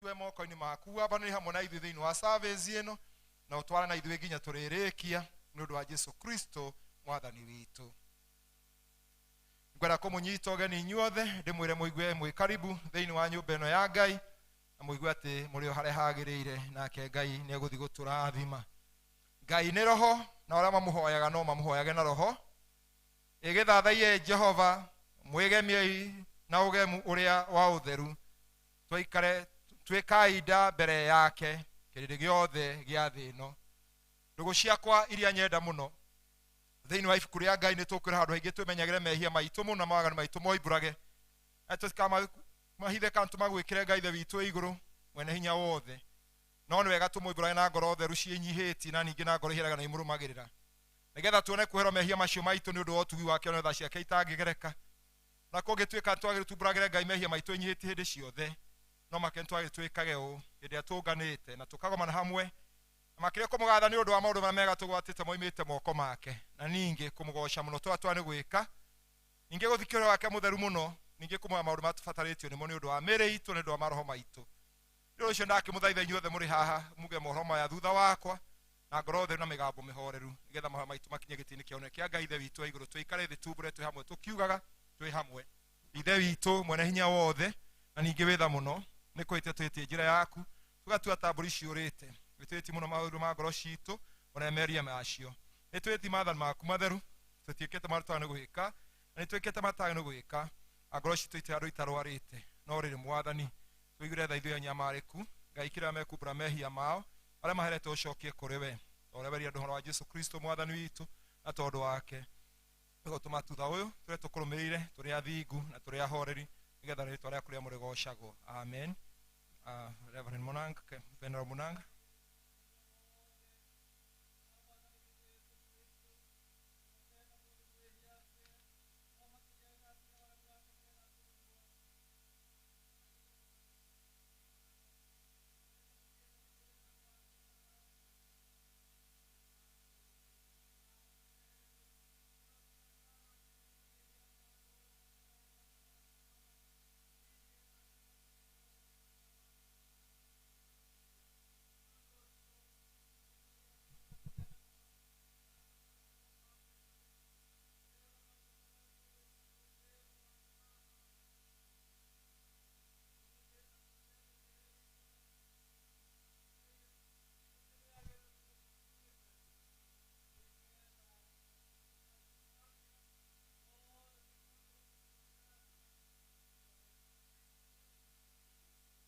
Tũtue moko-inĩ maku, wambanĩre hamwe na ithuĩ thĩinĩ wa service ĩno, na ũtware na ithuĩ nginya tũrĩrĩkia, nĩ ũndũ wa Jesu Kristo mwathani witũ. Ngwenda kũmũnyita ũgeni inyuothe, ndĩmwĩre mũigue mwĩ karibu thĩinĩ wa nyũmba ĩno ya Ngai, na mũigue atĩ mũrĩ o harĩa hagĩrĩire, nake Ngai nĩ egũthiĩ gũtũrathima. Ngai nĩ roho, na arĩa mamũhoyaga no mamũhoyage na roho. Ĩgĩthathaiye Jehova, mwĩgemiei na ũgemu ũrĩa wa ũtheru, twaikare twĩkai nda mbere yake kĩrĩndĩ gĩothe gĩa thĩ ĩno. Ndũgũ ciakwa iria nyenda mũno, thĩinĩ wa ibuku rĩa Ngai nĩ tũkwĩra handũ haingĩ twĩmenyagĩre mehia maitũ mũno na mawaganu maitũ moimbũrage, na tũtikamahithe kana tũmagwĩkĩre Ngai Ithe witũ wĩ igũrũ mwene hinya wothe. No nĩ wega tũmoimbũrage na ngoro theru ciĩnyihĩtie, na ningĩ na ngoro iheraga na imũrũmagĩrĩra, nĩgetha tuone kuoherwo mehia macio maitũ nĩ ũndũ wa ũtugi wake na tha ciake itangĩgereka. Na kũngĩtuĩka twagĩrĩirwo tumbũragĩre Ngai mehia maitũ ĩnyihĩtie hĩndĩ ciothe, no makĩria nĩtwagĩrĩirwo twĩkage ũũ hĩndĩ ĩrĩa tũnganĩte na tũkagomana hamwe, na makĩria kũmũgatha nĩ ũndũ wa maũndũ marĩa mega tũgwatĩte moimĩte moko make, na ningĩ kũmũgoca mũno tũrĩa nĩ gwĩka, ningĩ gũthikĩrĩria wake mũtheru mũno, ningĩ kũmũhoya maũndũ marĩa tũbatarĩtio nĩmo nĩ ũndũ wa mĩĩrĩ itũ, nĩ ũndũ wa maroho maitũ. Nĩ ũndũ ũcio ndakĩmũthaitha inyuothe mũrĩ haha muge mohoro maya thutha wakwa na ngoro theru na mĩgambo mĩhoreru, nĩgetha mahoya maitũ makinye gĩtĩ-inĩ kĩa ũnene kĩa Ngai Ithe witũ wa igũrũ. Tũikare thĩ tumbũre twĩ hamwe tũkiugaga twĩ hamwe. Ithe witũ mwene hinya wothe na ningĩ wĩ tha mũno, nĩ kũhĩtia tũhĩtie njĩra yaku, tũgatua ta mbũri ciũrĩte. Nĩ tũhĩtie mũno maũndũ ma ngoro citũ ona meria macio. Nĩ tũhĩtie maathani maku matheru, tũtiĩkĩte maũndũ twagĩrĩirwo nĩ gwĩka, na nĩ twĩkĩte matagĩrĩirwo nĩ gwĩka. Ngoro citũ itirĩ handũ itarwarĩte. No rĩrĩ Mwathani, tũiguĩre tha ithuĩ anyamarĩku, Ngai kĩrĩa mekumbũra mehia mao, arĩa maherete ũcokie kũrĩ we, ta ũrĩa werire andũ ũhoro wa Jesu Kristo mwathani witũ, na tondũ wake nĩgũtũma thutha ũyũ tũrĩa tũkũrũmĩrĩire tũrĩ athingu na tũrĩ ahoreri, nĩgetha rĩtwa rĩaku rĩa mũrĩgocagwo. Amen. Reverend Munang, Venerable Munang.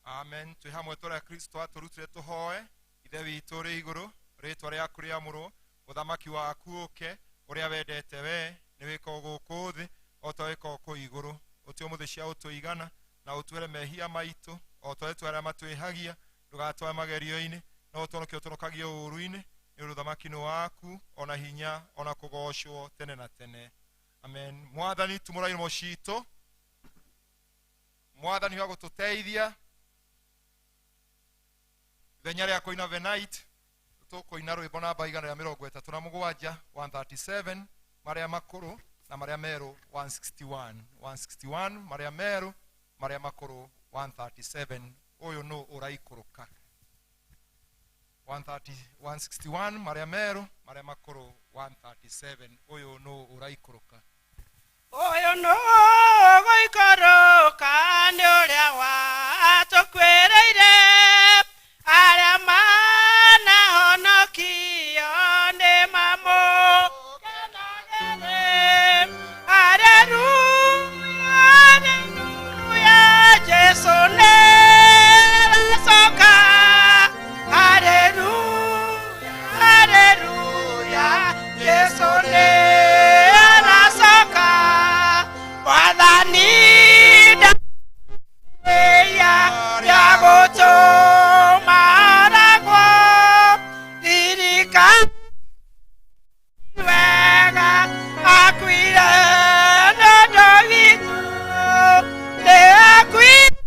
Amen. Twĩ hamwe tũrĩa Kristo atũrutire tũhoe. Ithe witũ ũrĩ igũrũ, rĩtwa rĩaku rĩamũrwo, ũthamaki waku ũke, ũrĩa wendete we nĩ wĩkagwo gũkũ thĩ o ta wĩkagwo kũu igũrũ. Ũtue ũmũthĩ cia ũtũigana, na ũtuere mehia maitũ o ta ũrĩa tũrĩa arĩa matwĩhagia, ndũgatwae magerio-inĩ, no ũtũhonokie ũtũhonokagie ũũru-inĩ, nĩ ũndũ ũthamaki nĩ waku, ona hinya, ona kũgocwo tene na tene. Amen. Mwathani, tumũra iromo citũ. Mwathani wa gũtũteithia. Ithenya rĩa kũina Venite, tũkũina rwĩmbo namba igana rĩa mĩrongo ĩtatũ na mũgwanja, 137, marĩa makũrũ na marĩa merũ 161. 161, marĩa merũ, marĩa makũrũ 137. Ũyũ nũ ũraikũrũka? 130, 161, marĩa merũ, marĩa makũrũ 137. Ũyũ nũ ũraikũrũka? Ũyũ nũ gũikũrũka nĩ ũrĩa watũkuĩrĩire, arĩa manahonokio nĩ mamũkenagĩre. Haleluya, haleluya, Jesu nĩ aracoka. Haleluya, haleluya, Jesu nĩ aracoka. Mwathani ndaia rĩa gũtũma aragwo, ririkana wega akuire nĩ ũndũ witũ, nĩ akuire.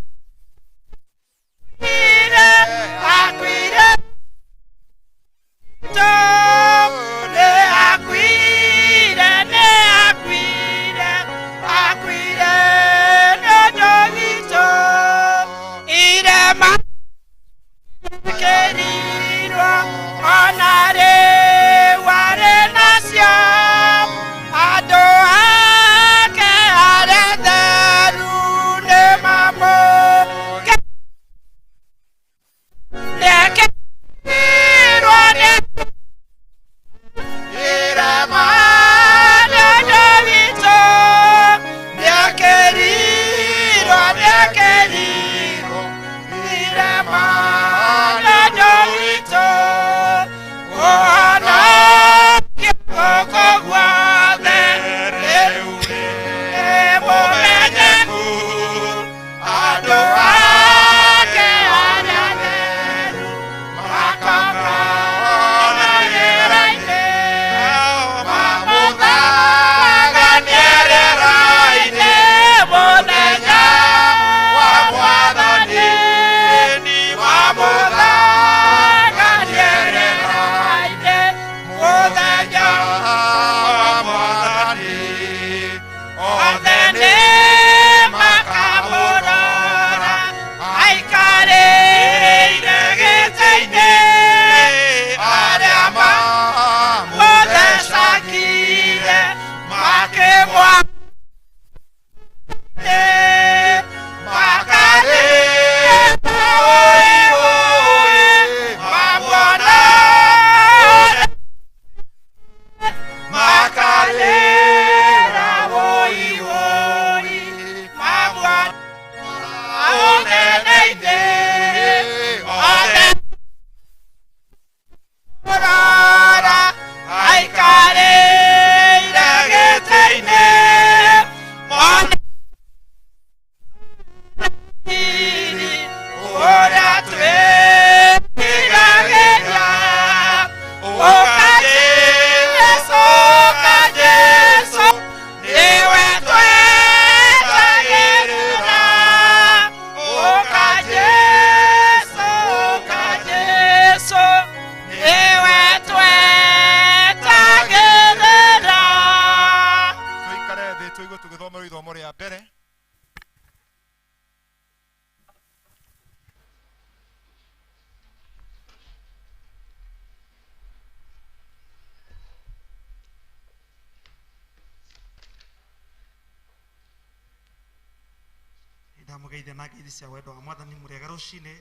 Ndamũgeithia na ngeithi cia wendo wa Mwathani. Mũrĩega rũcinĩ.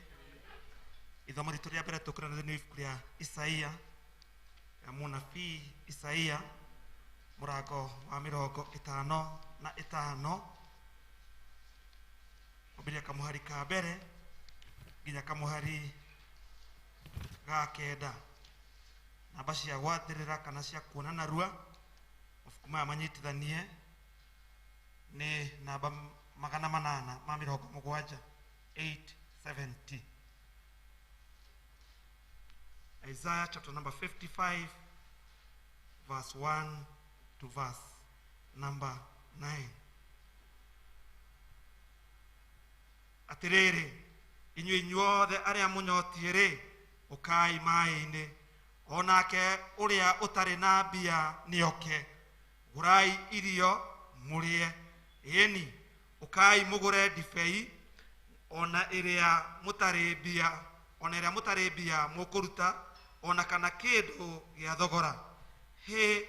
Ithomo ritũ rĩa mbere tũkũrana thĩinĩ wa ibuku rĩa Isaia, ya mũnabii Isaia, mũrango wa 55, kwambĩrĩria kamũhari ka mbere nginya kamũhari ga 9. Namba cia gwathĩrĩra kana cia kuona narua mabuku maya manyitithanie nĩ namba 870, 870. Isaiah chapter number 55, verse 1 to verse number 9. Atĩrĩrĩ, inyuĩ inyuothe arĩa mũnyotiĩ-rĩ, ũkai maĩ-inĩ, o nake ũrĩa ũtarĩ na mbia nĩoke. Gũrai irio mũrĩe, ĩni, ũkai mũgũre ndibei, ona ĩrĩa mũtarĩ mbia, ona ĩrĩa mũtarĩ mbia mũkũruta, ona kana kĩndũ gĩa thogora. Hĩ,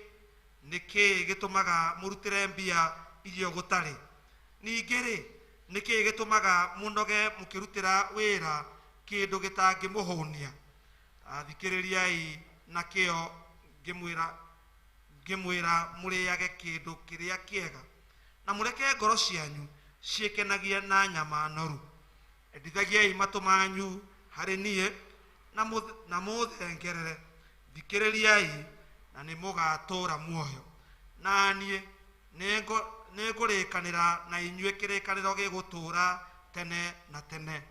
nĩkĩĩ gĩtũmaga mũrutĩre mbia irio gũtarĩ? Ningĩ-rĩ, nĩkĩĩ gĩtũmaga mũnoge mũkĩrutĩra wĩra kĩndũ gĩtangĩmũhũnia? Thikĩrĩriai na kĩo ngĩmwĩra mũrĩage kĩndũ kĩrĩa kĩega, na mũreke ngoro cianyu ciĩkenagie na nyama noru. Endithagiai matũ manyu harĩ niĩ, na mũthengerere. Thikĩrĩriai na nĩmũgatũũra muoyo, na niĩ nĩngũrĩkanĩra na inyuĩ kĩrĩkanĩro gĩgũtũũra tene na tene,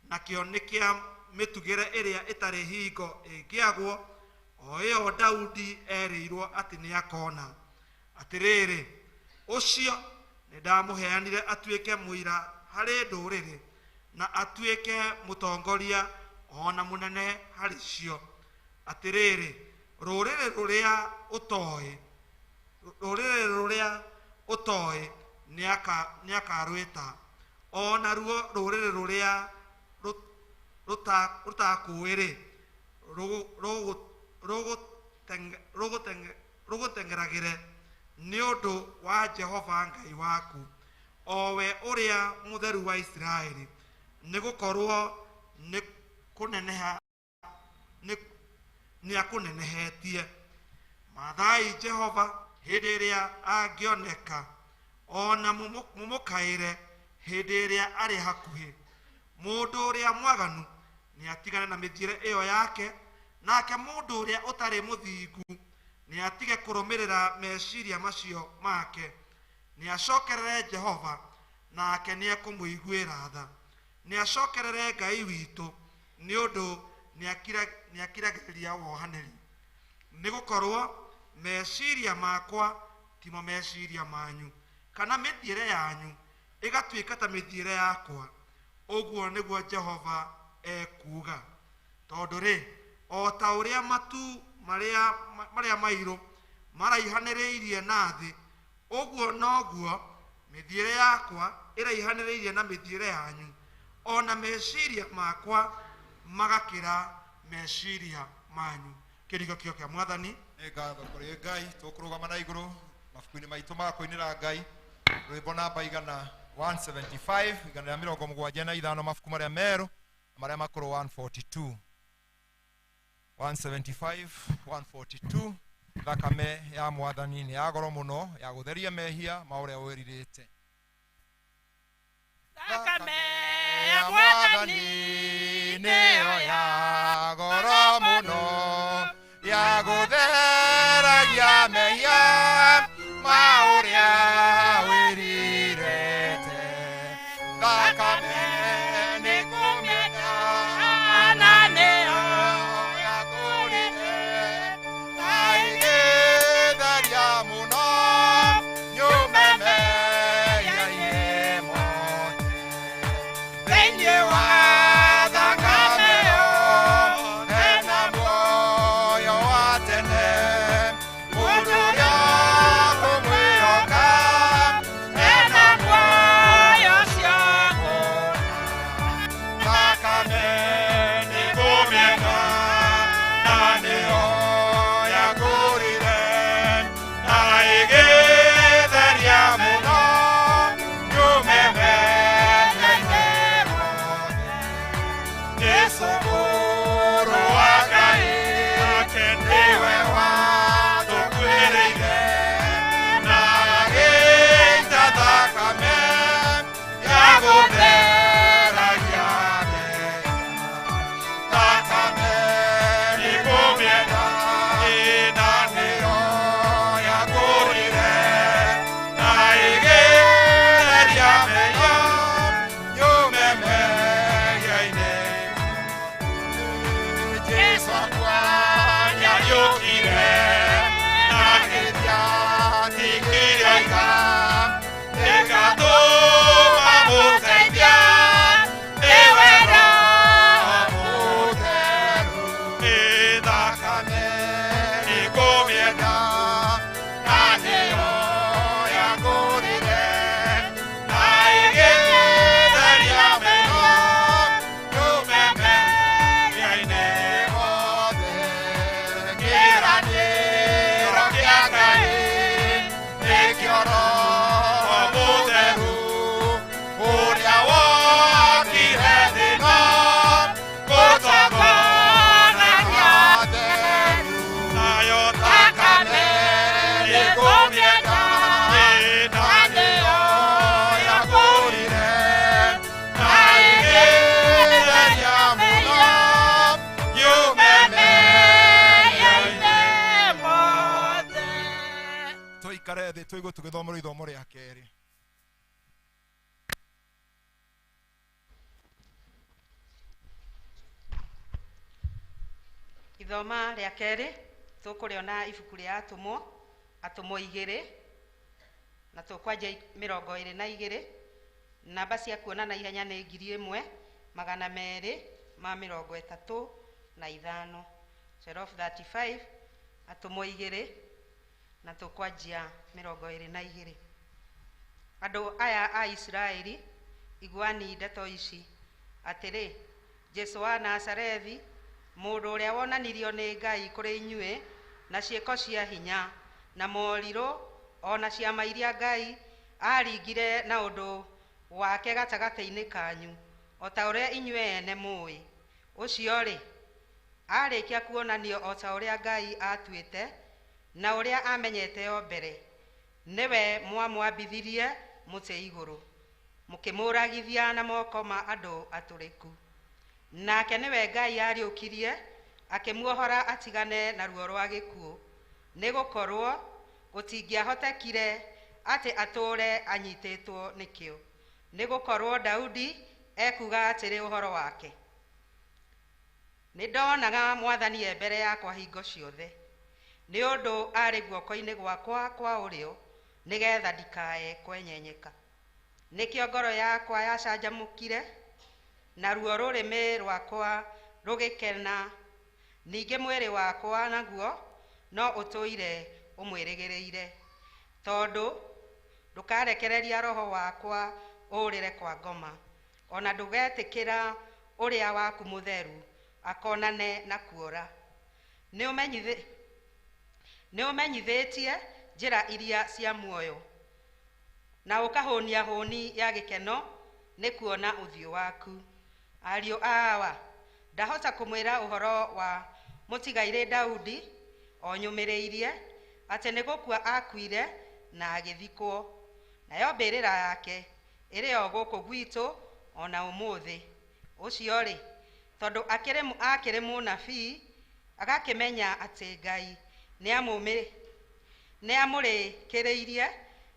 nakĩo nĩ kĩa mĩtugĩre ĩrĩa ĩtarĩ hingo ĩngĩagwo, o ĩyo Daudi erĩirwo atĩ nĩakona. Atĩrĩrĩ, ũcio nĩndamũheanire atuĩke mũira harĩ ndũrĩrĩ, na atuĩke mũtongoria ona mũnene harĩ cio. Atĩrĩrĩ, rũrĩrĩ rũrĩa ũtoĩ, rũrĩrĩ rũrĩa ũtoĩ nĩakarwĩta, o naruo rũrĩrĩ rũrĩa rũtakũĩ-rĩ, rũgũteng'eragĩre nĩ ũndũ wa Jehova Ngai waku, o we ũrĩa mũtheru wa Isiraeli, nĩgũkorwo nĩ kũneneha nĩakũnenehetie. Maathai Jehova hĩndĩ ĩrĩa angĩoneka, ona mũmũkaĩre hĩndĩ ĩrĩa arĩ hakuhĩ. Mũndũ ũrĩa mwaganu nĩatigane na mĩthiĩre ĩyo yake, nake mũndũ ũrĩa ũtarĩ mũthingu nĩatige kũrũmĩrĩra meciria macio make. Nĩacokerere Jehova, nake nĩekũmũiguĩra tha. Nĩacokerere Ngai witũ, nĩ ũndũ nĩakiragĩrĩria wohanĩri. Nĩgũkorwo meciria makwa timo meciria manyu, kana mĩthiĩre yanyu ĩgatuĩka ta mĩthiĩre yakwa, ũguo nĩguo Jehova ekuuga. Tondũ rĩ, o ta ũrĩa matu marĩa mairũ maraihanĩrĩirie na thĩ, ũguo noguo mĩthiĩre yakwa ĩraihanĩrĩirie na mĩthiĩre yanyu, ona meciria makwa magakĩra meciria manyu. Kĩrigo kĩo kĩa Mwathani. Nĩ ngatho kũrĩ Ngai. Tũkũrũgama na igũrũ mabuku-inĩ maitũ ma kũinĩra Ngai, rwĩmbo namba 175, 175, mabuku marĩa merũ na marĩa makũrũ 142. 175, 142. Thakame ya Mwathani nĩ ya goro mũno ya gũtheria mehia ma ũrĩa wĩrirĩte. Thakame ya Mwathani nĩyo ya goro mũno ya gũtheragia mehia ma ũrĩa wĩrirĩte. Thakame nĩ kũmĩenda na nĩyo yakũrire, na ĩgĩtheria mũno nyume mehia-inĩ mothe. Thĩinĩ wa Tũikare thĩ tũigue tũgĩthomerwo ithomo rĩa kerĩ. Ithoma rĩa kerĩ tũkũrĩona ibuku rĩa Atũmwo, Atũmwo 2, na tũkwanjia 22. Namba cia kuona na ihenya nĩ 1235, 1235, Atũmwo 2, na tũkwanjia 22. Andũ aya a Isiraeli, iguani ndeto ici atĩrĩ, Jesũ wa Nazarethi, mũndũ ũrĩa wonanirio nĩ Ngai kũrĩ inyuĩ na ciĩko cia hinya na morirũ o na ciama iria Ngai aaringire na ũndũ wake gatagatĩ-inĩ kanyu, o ta ũrĩa inyuĩ ene mũĩ. Ũcio-rĩ, aarĩkia kuonanio o ta ũrĩa Ngai aatuĩte na ũrĩa amenyete o mbere, nĩwe mwamwambithirie mũtĩ igũrũ, mũkĩmũragithia na moko ma andũ atũrĩku. Nake nĩwe Ngai aariũkirie, akĩmuohora atigane na ruo rwa gĩkuũ, nĩgũkorwo gũtingĩahotekire atĩ atũũre anyitĩtwo nĩkĩo. Nĩgũkorwo Daudi ekuuga atĩrĩ ũhoro wake, nĩndonaga Mwathani e mbere yakwa hingo ciothe, nĩ ũndũ arĩ guoko-inĩ gwakwa kwa ũrĩo, nĩgetha ndikae kwenyenyeka. Nĩkĩo ngoro yakwa yacanjamũkire, naruo rũrĩmĩ rwakwa rũgĩkena, ningĩ mwĩrĩ wakwa naguo no ũtũire ũmwĩrĩgĩrĩire, tondũ ndũkarekereria roho wakwa ũũrĩre kwa ngoma, ona ndũgetĩkĩra ũrĩa waku mũtheru akonane na kuora. Nĩũmenyithĩtie njĩra iria cia muoyo, na ũkahũnia hũni ya gĩkeno nĩ kuona ũthiũ waku. Ariũ awa, ndahota kũmwĩra ũhoro wa mũtigairĩ Daudi o nyũmĩrĩirie atĩ nĩ gũkua akuire na agĩthikwo, nayo mbĩrĩra yake ĩrĩ o gũkũ gwitũ o na ũmũthĩ. Ũcio-rĩ, tondũ akĩrĩ mũnabii, agakĩmenya atĩ Ngai nĩamũrĩkĩrĩirie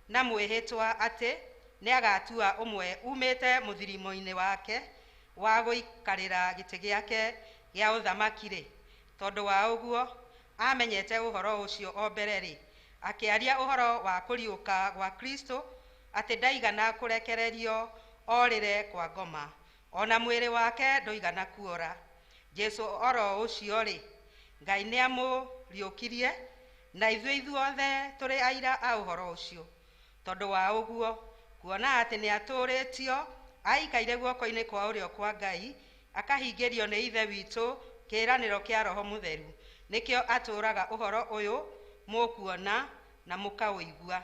na mwĩhĩtwa atĩ nĩagatua ũmwe umĩte mũthirimo-inĩ wake wa gũikarĩra gĩtĩ gĩake gĩa ũthamaki-rĩ, tondũ wa ũguo amenyete ũhoro ũcio o mbere-rĩ, akĩaria ũhoro wa kũriũka gwa Kristo, atĩ ndaigana kũrekererio orĩre kwa ngoma, ona mwĩrĩ wake ndũigana kuora. Jesũ oro ũcio-rĩ, Ngai nĩamũriũkirie, na ithuĩ ithuothe tũrĩ aira a ũhoro ũcio. Tondũ wa ũguo, kuona atĩ nĩatũũrĩtio aikaire guoko-inĩ kwa ũrĩo kwa Ngai, akahingĩrio nĩ Ithe witũ kĩĩranĩro kĩa Roho Mũtheru, nĩkĩo atũũraga ũhoro ũyũ mũkuona na mũkaũigua.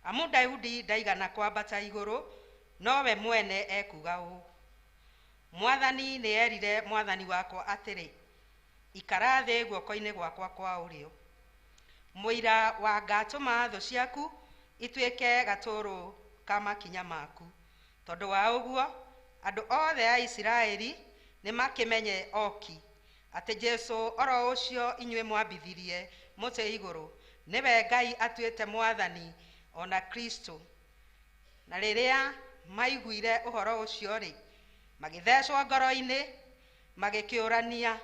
Amu Daudi ndaigana kwambata igũrũ, nowe mwene ekuuga ũũ, Mwathani nĩerire Mwathani wakwa atĩrĩ, ikara thĩ guoko-inĩ gwakwa kwa ũrĩo, mũira wa ngatũma thũ ciaku ituĩke gatũrũ ka makinya maku. Tondũ wa ũguo, andũ othe a Isiraeli nĩmakĩmenye oki atĩ Jesũ oro ũcio inyuĩ mwambithirie mũtĩ igũrũ, nĩwe Ngai atuĩte Mwathani ona Kristo. Na rĩrĩa maiguire ũhoro ũcio-rĩ, magĩthecwo ngoro-inĩ, magĩkĩũrania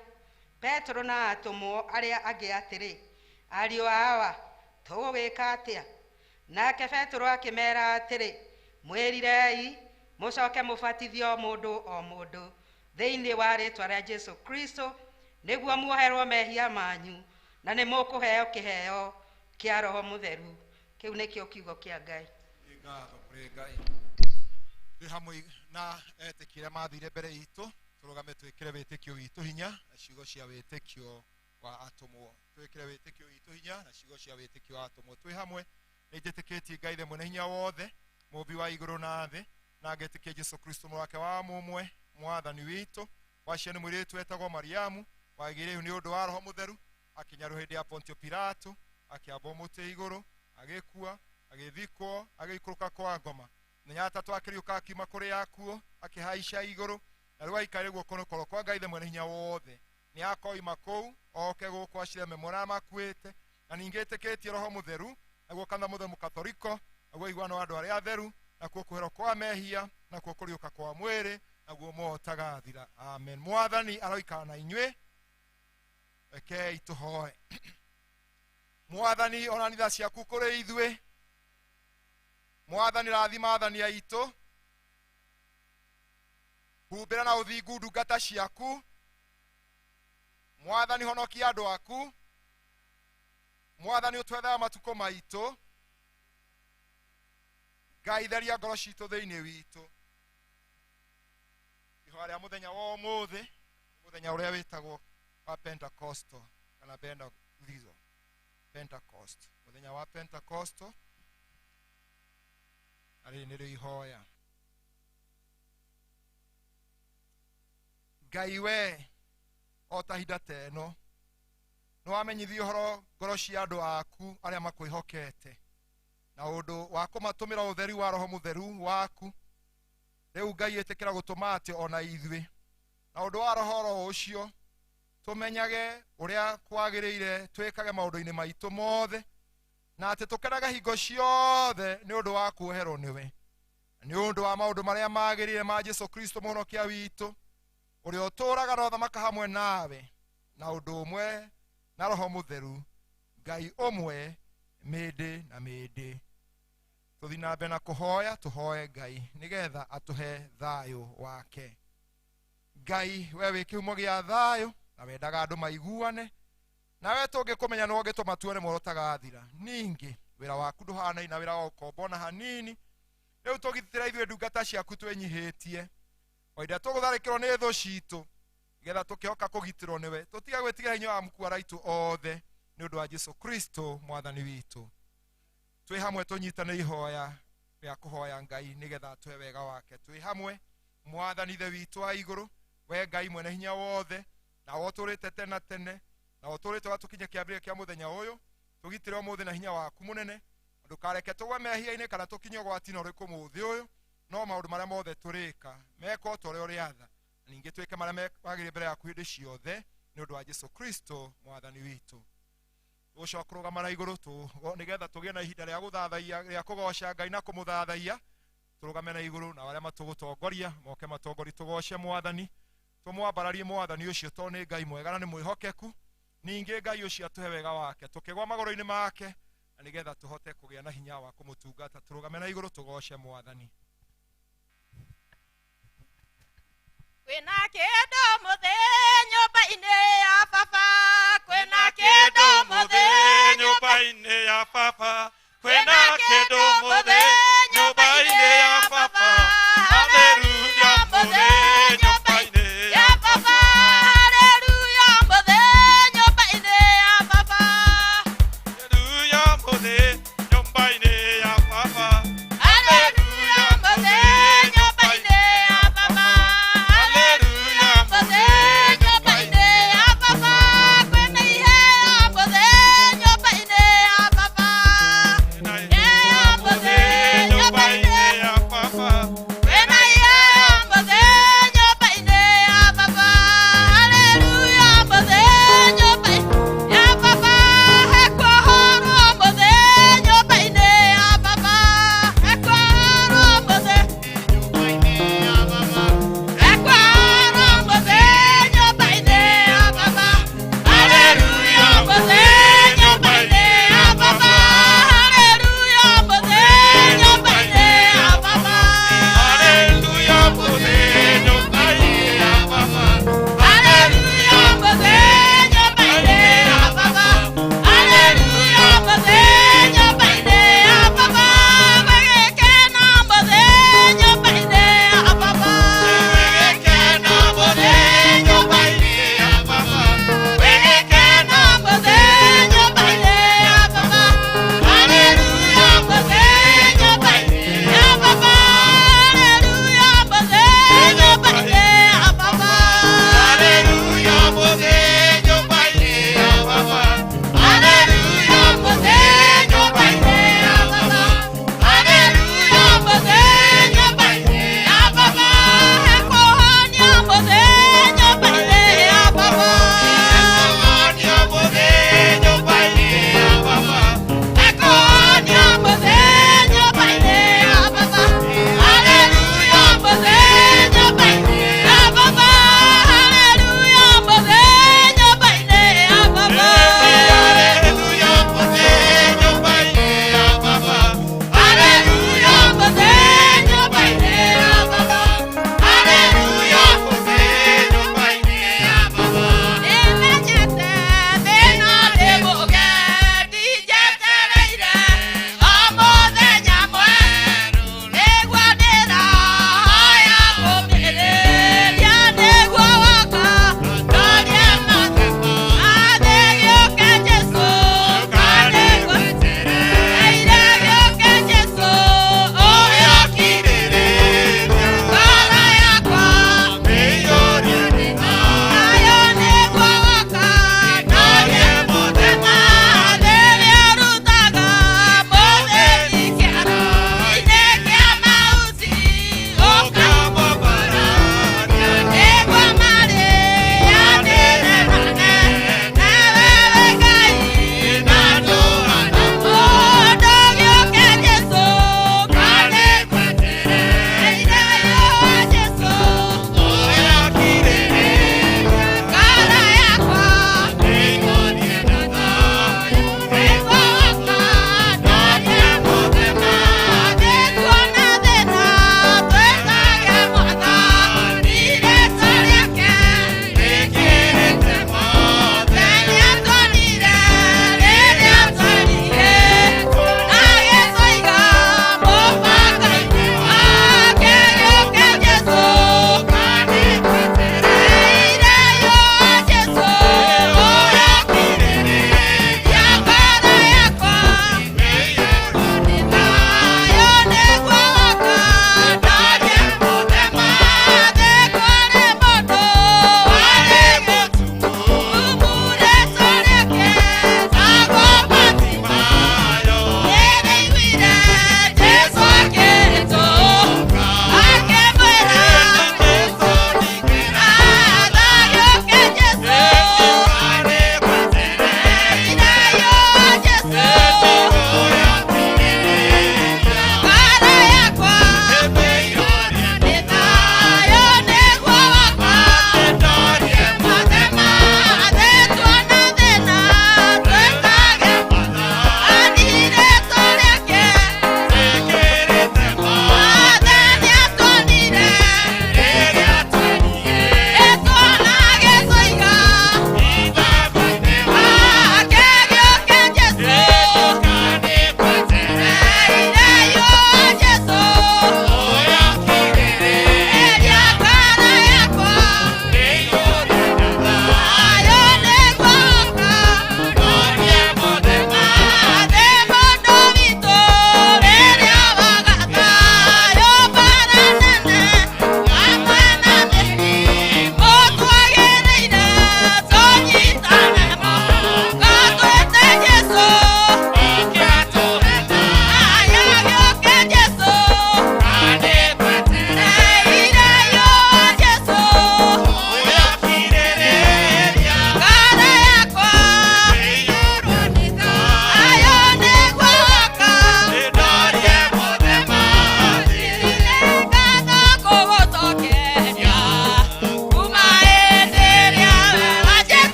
Petero na atũmwo arĩa angĩ atĩrĩ, ariũ awa, tũgũgĩka atĩa? Nake Petero akĩmera atĩrĩ, mwĩrirei mũcoke mũbatithio mũndũ o mũndũ thĩinĩ wa rĩĩtwa rĩa Jesũ Kristo, nĩguo muoherwo mehia manyu, na nĩ mũkũheo kĩheo kĩa Roho Mũtheru. Kĩu nĩkĩo kiugo kĩa Ngai. Ngatho kũrĩ Ngai. Twĩ hamwe na etĩkia arĩa mathire mbere itũ, tũrũgame twĩkĩre wĩtĩkio witũ hinya na ciugo cia wĩtĩkio wa atũmwo. Twĩkĩre wĩtĩkio witũ hinya na ciugo cia wĩtĩkio wa atũmwo. Twĩ hamwe nĩ njĩtĩkĩtie Ngai Ithe mwene hinya wothe, mũũmbi wa igũrũ na thĩ, na ngetĩkia Jesũ Kristo mũrũ wake wa mũmwe, Mwathani witũ, waciarwo nĩ mũirĩtu wetagwo Mariamu, wagĩrĩirwo nĩ ũndũ wa Roho Mũtheru, akinyarwo hĩndĩ ya Pontio Pilato, akĩambwo mũtĩ igũrũ, agĩkua, agĩthikwo, agĩikũrũka kwa ngoma. Mũthenya wa gatatũ akĩriũka akiuma kũrĩ akuũ, akĩhaica igũrũ, na rĩu aikarĩ guoko-inĩ kwa Ngai Ithe mwene hinya wothe. Nĩ akoima kũu oke gũkũ acire memo arĩa makuĩte, na ningĩ ĩtĩkĩtie Roho Mũtheru, Naguo kanitha mũtheru mũkatoriko, naguo iguano wa andũ arĩa atheru, nakuo kwĩhero kwa mehia, nakuo kũriũka kwa mwĩrĩ, naguo muoyo ũtagathira. Amen. Mwathani aroikara na inyuĩ. Rekei tũhoe. Mwathani, onania tha ciaku kũrĩ ithuĩ. Mwathani, rathima athani aitũ. Humbĩra na ũthingu ndungata ciaku. Mwathani, honokia andũ aku. Mwathani, ũtwethaga matukũ maitũ. Ngai, theria ngoro citũ thĩinĩ witũ. Ihoya rĩa mũthenya wa ũmũthĩ, mũthenya ũrĩa wĩtagwo wa Pentecostal kana Pentecostal. Pentecost, mũthenya wa Pentecostal, na rĩrĩ nĩrĩo ihoya. Ngai we, o ta hinda ta ĩno, nĩ wamenyithia ũhoro ngoro cia andũ aku arĩa makwĩhokete, na ũndũ wa kũmatũmĩra ũtheri wa Roho Mũtheru waku. Rĩu Ngai, ĩtĩkĩra gũtũma atĩ ona ithuĩ, na ũndũ wa Roho oro ũcio, tũmenyage ũrĩa kwagĩrĩire twĩkage maũndũ-inĩ maitũ mothe, na atĩ tũkenage hingo ciothe nĩ ũndũ wa kuoherwo nĩwe, nĩ ũndũ wa maũndũ marĩa magĩrĩire ma Jesu Kristo mũhonokia witũ, ũrĩa ũtũũraga na ũthamaka hamwe nawe na ũndũ ũmwe na Roho Mũtheru, Ngai ũmwe mĩndĩ na mĩndĩ. Tũthiĩ na mbere na kũhoya, tũhoe Ngai nĩgetha atũhe thayũ wake. Ngai, we wĩ kĩhumo gĩa thayũ na wendaga andũ maiguane, nawe tũngĩkũmenya nĩwe ũngĩtũma tuone muoro ũtagathira. Ningĩ wĩra waku ndũhanaine na wĩra wa ũkombo ona hanini. Rĩu tũgitĩra ithuĩ ndungata ciaku twĩnyihĩtie, o hĩndĩ ĩrĩa tũgũtharĩkĩrwo nĩ thũ citũ, nĩgetha tũkĩhoka kũgitĩrwo nĩwe, tũtige gwĩtigĩra hinya wa mũkuara aitũ othe, nĩ ũndũ wa Jesu Kristo mwathani witũ. Twĩ hamwe tũnyitane ihoya rĩa kũhoya Ngai nĩgetha atũhe wega wake. Twĩ hamwe, Mwathani Ithe witũ wa igũrũ, we Ngai mwene hinya wothe, na ũtũũrĩte tene na tene, na ũtũũrĩte ũgatũkinyia kĩambĩrĩria kĩa mũthenya ũyũ, tũgitĩre ũmũthĩ na hinya waku mũnene. Ndũkareke tũgwe mehia-inĩ kana tũkinye ũgwati-inĩ ũrĩkũ mũthĩ ũyũ, no maũndũ marĩa mothe tũrĩka mekwo ta ũrĩa ũrĩatha, na ningĩ twĩke marĩa magĩrĩire mbere yaku hĩndĩ ciothe, nĩ ũndũ wa Jesu Kristo mwathani witũ. Tũgũcoka kũrũgama na igũrũ nĩgetha tũgĩe na ihinda rĩa gũthathaiya, rĩa kũgoca Ngai na kũmũthathaiya. Tũrũgame na igũrũ, na arĩa matũgũtongoria moke matongorie, tũgoce Mwathani, tũmwambararie Mwathani ũcio, tondũ nĩ Ngai mwega na nĩ mwĩhokeku. Ningĩ Ngai ũcio atũhe wega wake tũkĩgwa magũrũ-inĩ make, na nĩgetha tũhote kũgĩa na hinya wa kũmũtungata. Tũrũgame na igũrũ tũgoce Mwathani. Kwĩna kĩndũ mũthĩ nyũmba-inĩ ya baba, kwĩna kĩndũ mũthĩ nyũmba-inĩ ya baba, kwĩna kĩndũ mũthĩ nyũmba-inĩ ya baba. Haleluya mũthĩ nyũmba-inĩ ya baba, haleluya mũthĩ nyũmba-inĩ ya baba, Haleluya mũthĩ nyũmba-inĩ ya baba, haleluya.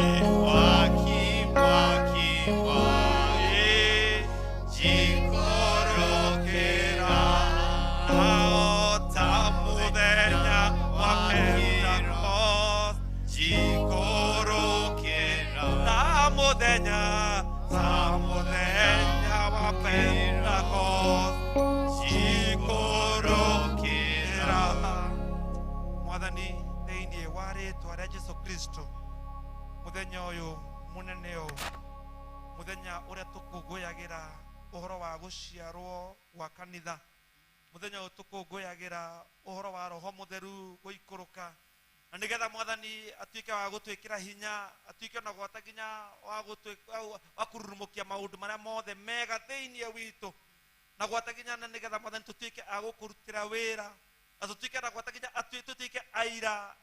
Mwaki mwaki mwaki Jikorokera Ta muthenya wa Pentecost Jikorokera Ta muthenya wa Pentecost Jikorokera. Mwathani thĩinĩ wa rĩtwa rĩa Jesu Kristo, muthenya ũyũ mũnene ũũ, muthenya ũrĩa tũkũngũyagĩra ũhoro wa gũciarwo gwa kanitha, muthenya ũyũ tũkũngũyagĩra ũhoro wa Roho Mũtheru gũikũrũka, na nĩgetha Mwathani atuĩke wa gũtwĩkĩra hinya, atuĩke ona gwata nginya wa kũrurumũkia maũndũ marĩa mothe mega thĩinĩ witũ, na gwata nginya na nĩgetha Mwathani tũtuĩke a gũkũrutĩra wĩra, na tũtuĩke na gwata nginya tũtuĩke aira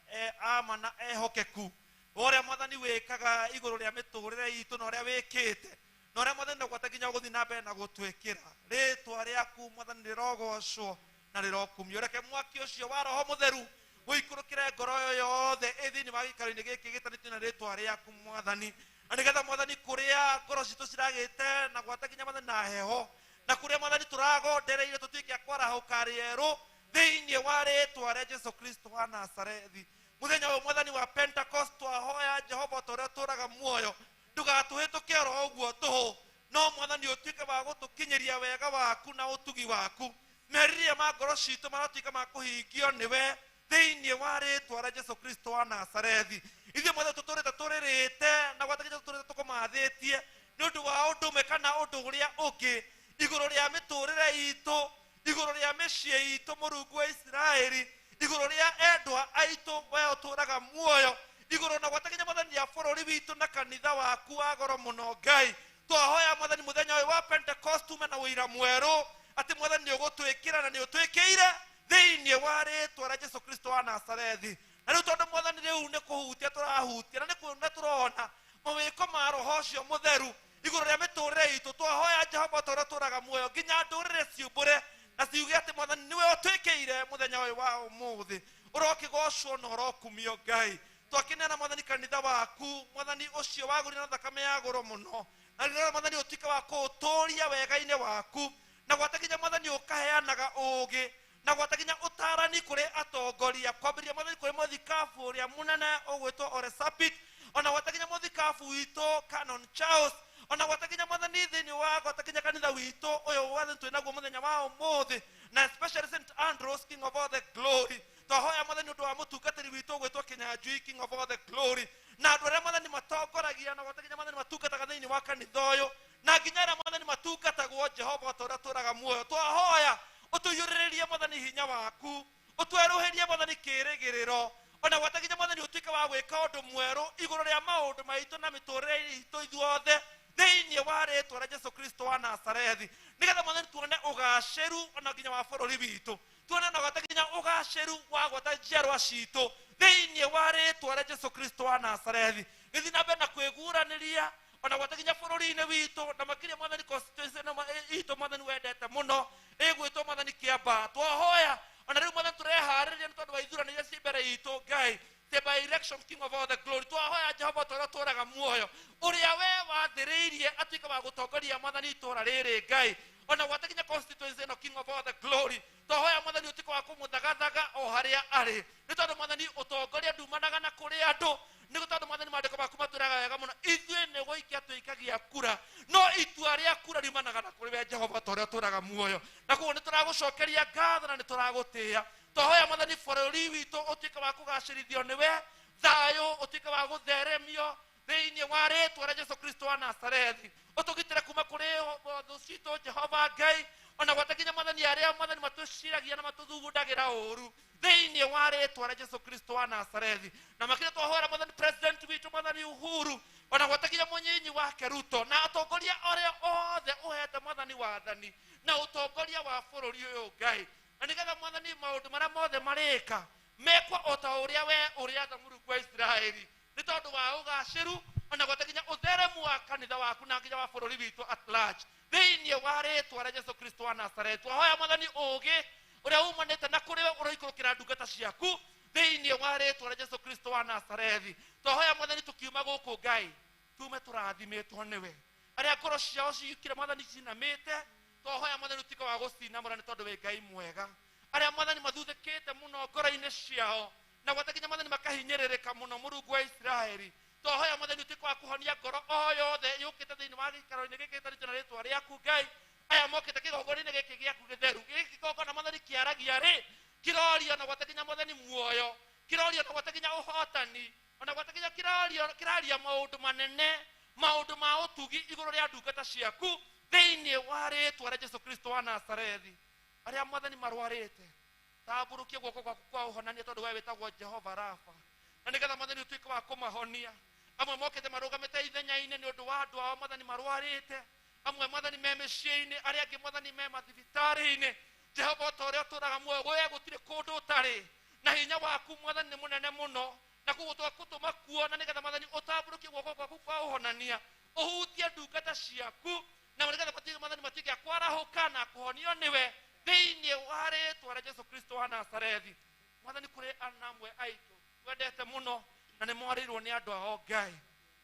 ama na ehokeku ũrĩa Mwathani wĩkaga igũrũ rĩa mĩtũrĩre itũ na ũrĩa wĩkĩte na ũrĩa Mwathani na gwata nginya ũgũthiĩ na mbere na gũtwĩkĩra. Rĩtwa rĩaku Mwathani rĩrogocwo na rĩrokumio. Reke mwaki ũcio wa Roho Mũtheru ũikũrũkĩre ngoro ĩyo yothe ĩ thĩinĩ wa gĩikaro-inĩ gĩkĩ gĩtanĩtio na rĩtwa rĩaku Mwathani, na nĩgetha Mwathani kũrĩa ngoro citũ ciragĩte na gwata nginya Mwathani na heho, na kũrĩa Mwathani tũragondereire tũtuĩke a kwarahũka rĩerũ thĩinĩ wa rĩtwa rĩa Jesu Kristo wa Nazarethi. Muthenya ũyũ Mwathani wa Pentecost twahoya Jehova ta ũrĩa ũtũũraga muoyo, ndũgatũhĩtũke oro ũguo tũhũ, no Mwathani ũtuĩke wa gũtũkinyĩria wega waku na ũtugi waku. Merirĩria ma ngoro citũ maratuĩka ma kũhingio nĩwe thĩinĩ wa rĩtwa rĩa Jesu Kristo wa Nazarethi. Ithuĩ Mwathani tũtũrĩte tũrĩrĩte na gwata nginya tũtũrĩte tũkũmathĩtie nĩ ũndũ wa ũndũ ũmwe kana ũndũ ũrĩa ũngĩ igũrũ rĩa mĩtũrĩre itũ, igũrũ rĩa mĩciĩ itũ, Mũrungu wa Isiraeli, igũrũ rĩa endwa aitũ we ũtũũraga muoyo, igũrũ na gwata nginya Mwathani ya bũrũri witũ na kanitha waku wa goro mũno Ngai. Twahoya Mwathani mũthenya ũyũ wa Pentecost ume na ũira mwerũ atĩ Mwathani nĩ ũgũtwĩkĩra na nĩ ũtwĩkĩire thĩinĩ wa rĩtwa rĩa Jesu Kristo wa Nazarethi. Na rĩu tondũ Mwathani rĩu nĩ kũhutia tũrahutia na nĩ kuona tũrona mawĩko ma Roho ũcio Mũtheru igũrũ rĩa mĩtũrĩre itũ, twahoya Jehova ta ũrĩa ũtũũraga muoyo nginya ndũrĩrĩ ciumbũre na ciuge atĩ Mwathani nĩwe ũtwĩkĩire mũthenya ũyũ wa ũmũthĩ. Ũrokĩgocwo na ũrokumio Ngai. Twakĩneana Mwathani kanitha waku, Mwathani ũcio wagũrire na thakame ya goro mũno, na rĩrĩa Mwathani ũtuĩke wa kũũtũũria wega-inĩ waku, na gwata nginya Mwathani ũkaheanaga ũũgĩ, na gwata nginya ũtarani kũrĩ atongoria, kwambĩrĩria Mwathani kũrĩ mũthikabu ũrĩa mũnene ũgwĩtwo Oresapit, ona gwata nginya mũthikabu witũ Canon Charles, ona gwata nginya Mwathani thĩinĩ wa gwata nginya kanitha witũ ũyũ Mwathani twĩ naguo mũthenya wa ũmũthĩ, na especially St Andrews King of all the glory. Twahoya Mwathani ũndũ wa mũtungatĩri witũ ũgwĩtwo Kĩnyanjui King of all the glory, na andũ arĩa Mwathani matongoragia na gwata nginya Mwathani matungataga thĩinĩ wa kanitha ũyũ, na nginya arĩa Mwathani matungatagwo Jehova ta ũrĩa ũtũũraga muoyo. Twahoya ũtũiyũrĩrĩrie Mwathani hinya waku, ũtwerũhĩrie Mwathani kĩĩrĩgĩrĩro, ona gwata nginya Mwathani ũtuĩke wa gwĩka ũndũ mwerũ igũrũ rĩa maũndũ maitũ na mĩtũrĩre itũ ithuothe thĩinĩ wa rĩtwa rĩa Jesu Kristo wa Nazarethi, nĩgetha Mwathani tuone ũgacĩru ona nginya wa bũrũri witũ, tuone na gwata nginya ũgacĩru wa gwata njiarwa citũ thĩinĩ wa rĩtwa rĩa Jesu Kristo wa Nazarethi. Gĩthiĩ na mbere na kwĩguũranĩria ona gwata nginya bũrũri-inĩ witũ, na makĩria Mwathani constituency ĩno itũ Mwathani wendete mũno ĩgwĩtwo Mwathani Kĩambaa. Twahoya ona rĩu Mwathani tũreharĩria nĩ tondũ wa ithurano iria ciĩ mbere itũ Ngai, the by election King of all the glory. Twahoya Jehova ta ũrĩa ũtũũraga muoyo, ũrĩa we wathĩrĩirie atuĩke wa gũtongoria Mwathani itũũra rĩrĩ Ngai, ona gwata nginya constituency ĩno King of all the glory. Twahoya Mwathani ũtuĩke wa kũmũthagathaga o harĩa arĩ, nĩ tondũ Mwathani ũtongoria ndumanaga na kũrĩ andũ, nĩ tondũ Mwathani maandĩko maku matwĩraga wega mũno ithuĩ nĩ gũikia tũikagia kura, no itua rĩa kura riumanaga na kũrĩ we Jehova ta ũrĩa ũtũũraga muoyo. Na koguo nĩ tũragũcokeria ngatho na nĩ tũragũtĩĩa. Twahoya Mwathani bũrũri witũ ũtuĩke wa kũgacĩrithio nĩwe, thayũ ũtuĩke wa gũtheremio thĩinĩ wa rĩtwa rĩa Jesu Kristo wa Nazarethi. Ũtũgitĩre kuma kũrĩ thũ citũ Jehova Ngai, ona gwata nginya Mwathani arĩa Mwathani matũciragia na matũthugundagĩra ũũru thĩinĩ wa rĩtwa rĩa Jesu Kristo wa Nazarethi. Na makĩria twahoera Mwathani president witũ Mwathani Uhuru, ona gwata nginya mũnyinyi wake Ruto, na atongoria arĩa othe ũhete Mwathani wathani na ũtongoria wa bũrũri ũyũ Ngai, na nĩgetha Mwathani maũndũ marĩa mothe marĩka mekwo o ta ũrĩa we ũrĩatha Mũrungu wa Isiraeli, nĩ tondũ wa ũgacĩru ona gwata nginya ũtheremu wa kanitha waku na nginya wa bũrũri witũ at large thĩinĩ wa rĩtwa rĩa Jesu Kristo wa Nazarethi. Twahoya Mwathani ũũgĩ ũrĩa umanĩte na kũrĩ we ũroikũrũkĩra ndungata ciaku Thĩinĩ wa rĩtwa rĩa Jesu Kristo wa Nazarethi, twahoya mwathani tũkiuma gũkũ Ngai tume tũrathimĩtwo nĩwe. Arĩa ngoro ciao ciyũkire mwathani cinamĩte, twahoya mwathani ũtuĩke wa gũcinamũra nĩ tondũ wĩ Ngai mwega. Arĩa mwathani mathuthĩkĩte mũno ngoro-inĩ ciao na gwata nginya mwathani makahinyĩrĩrĩka mũno, Mũrungu wa Isiraeli, twahoya mwathani ũtuĩke wa kũhonia ngoro o yothe yũkĩte thĩinĩ wa gĩikaro-inĩ gĩkĩ gĩtarĩtio na rĩtwa rĩaku Ngai. Aya mokĩte kĩgongona-inĩ gĩkĩ gĩaku gĩtheru, gĩkĩ kĩgongona mwathani kĩaragia rĩ, kĩroria na gwata nginya mwathani muoyo, kĩroria na gwata nginya ũhotani, ona gwata nginya kĩraria maũndũ manene, maũndũ ma ũtugi igũrũ rĩa ndungata ciaku thĩinĩ wa rĩtwa rĩa Jesu Kristo wa Nazarethi. Arĩa mwathani marwarĩte, tambũrũkie guoko gwaku kwa ũhonania tondũ we wĩtagwo Jehova Rafa, na nĩgetha mwathani ũtuĩke wa kũmahonia. Amwe mokĩte marũgamĩte ithenya-inĩ nĩ ũndũ wa andũ ao mwathani marwarĩte, amwe mwathani me mĩciĩ-inĩ, arĩa angĩ mwathani me mathibitarĩ-inĩ. Jehova, o ta ũrĩa ũtũũraga muoyo, we gũtirĩ kũndũ ũtarĩ, na hinya waku mwathani nĩ mũnene mũno, na koguo twakũtũma kuo, na nĩgetha mwathani ũtambũrũkie guoko gwaku kwa ũhonania, ũhutie ndungata ciaku, na nĩgetha mwathani matuĩke a kwarahũka na kũhonio nĩwe thĩinĩ wa rĩtwa rĩa Jesu Kristo wa Nazarethi. Mwathani, kũrĩ anamwe aitũ twendete mũno na nĩ mwarĩirwo nĩ andũ ao Ngai,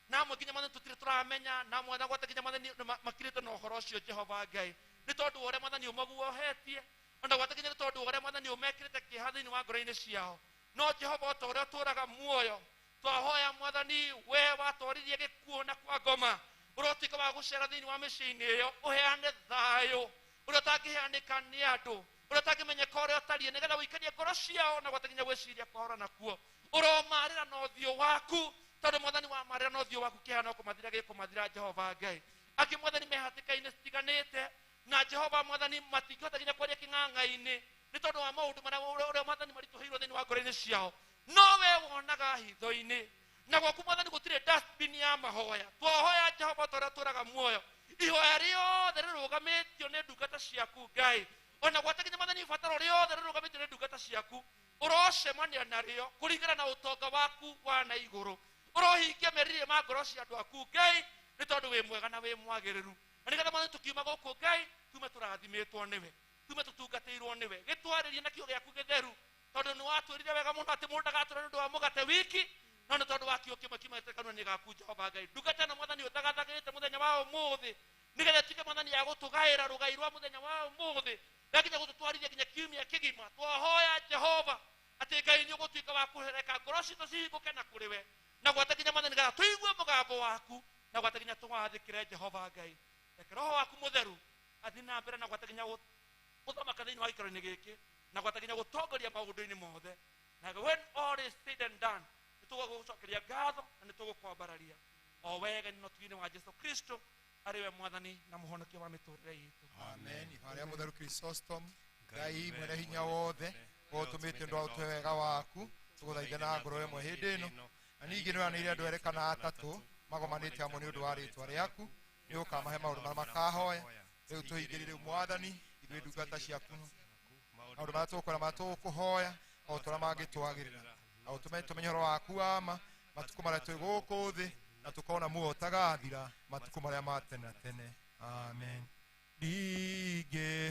na amwe nginya mwathani tũtirĩ tũramenya, na amwe na gwata nginya mwathani makirĩte na ũhoro ũcio Jehova Ngai, nĩ tondũ wa ũrĩa mwathani ũmaguohetie, ona gwata nginya nĩ tondũ wa ũrĩa mwathani ũmekĩrĩte kĩeha thĩinĩ wa ngoro-inĩ ciao. No Jehova, o ta ũrĩa ũtũũraga muoyo, twahoya mwathani we watwaririe gĩkuũ na kwa ngoma, ũrotuĩka wa gũcera thĩinĩ wa mĩciĩ-inĩ ĩyo, ũheane thayũ ũrĩa ũtangĩheanĩka nĩ andũ, ũrĩa ũtangĩmenyeka ũrĩa ũtariĩ, nĩgetha ũikanie ngoro ciao na gwata nginya gwĩciria kwao nakuo. Ũromarĩra na ũthiũ waku, tondũ mwathani wamarĩra na ũthiũ waku kĩeha no kũmathira gĩkũmathira Jehova Ngai. Angĩ mwathani me hatĩka-inĩ citiganĩte, na Jehova mwathani matingĩhota nginya kwaria kĩng'ang'a-inĩ nĩ tondũ wa maũndũ marĩa ũrĩa mwathani maritũhĩirwo thĩinĩ wa ngoro-inĩ ciao, no we wonaga hitho-inĩ, na gwaku mwathani gũtirĩ dustbin ya mahoya. Twahoya Jehova ta ũrĩa ũtũũraga muoyo, ihoya rĩothe rĩrũgamĩtio nĩ ndungata ciaku Ngai, ona gwata nginya mwathani ibataro rĩothe rĩrũgamĩtio nĩ ndungata ciaku, ũrocemania narĩo kũringana na ũtonga waku wa na igũrũ. Ũrohingia merirĩria ma ngoro cia andũ aku Ngai, nĩ tondũ wĩ mwega na wĩ mwagĩrĩru. Na nĩgetha mwathani tũkiuma gũkũ Ngai, tume tũrathimĩtwo nĩwe, tume tũtungatĩirwo nĩwe. Gĩtwarĩrie na kiugo gĩaku gĩtheru, tondũ nĩ watwĩrire wega mũno atĩ mũndũ ndagatũũra nĩ ũndũ wa mũgate wiki, no nĩ tondũ wa kiugo kĩmwe kiumĩte kanua-inĩ gaku Jehova Ngai. Ndungata ĩno mwathani ũthagathagĩte mũthenya wa ũmũthĩ, nĩgetha ĩtuĩke mwathani ya gũtũgaĩra rũgai rwa mũthenya wa ũmũthĩ, na nginya gũtũtwarithia nginya kiumia kĩgima. Twahoya Jehova atĩ Ngai nĩ ũgũtuĩka wa kũhereka ngoro citũ cihingũke na kũrĩ we, na gwata nginya mwathani nĩgetha tũigue mũgambo waku, na gwata nginya tũwathĩkĩre Jehova Ngai. Reke Roho waku mũtheru athiĩ na mbere na gwata nginya gũthamaka thĩinĩ wa gĩikaro-inĩ gĩkĩ, na gwata nginya gũtongoria maũndũ-inĩ mothe. Na when all is said and done, nĩ tũgũgũcokeria ngatho na nĩ tũgũkwambararia o wega nĩ ũtugi-inĩ wa Jesu Kristo arĩ we mwathani na mũhonokia wa mĩtũrĩre itũ. Amen. Ihoya rĩa mũtheru Chrysostom, Ngai mwene hinya wothe, ũtũmĩte ũndũ wa ũtũhe wega waku, tũgũthaithe na ngoro ĩmwe hĩndĩ ĩno. Na ningĩ nĩ wanĩire andũ erĩ kana atatũ magomanĩte hamwe nĩ ũndũ wa rĩtwa rĩaku, nĩ ũkamahe maũndũ marĩa makahoya. Rĩu tũhingĩrie rĩu mwathani, ithuĩ ndungata ciaku, maũndũ marĩa tũkwenda, marĩa tũkũhoya, o ta ũrĩa mangĩtwagĩrĩra. Na ũtũme tũmenye ũhoro waku wa ma matukũ marĩa twĩ gũkũ thĩ, na tũkona muoyo ũtagathira matukũ marĩa ma tene na tene. Amen. Ndingĩhota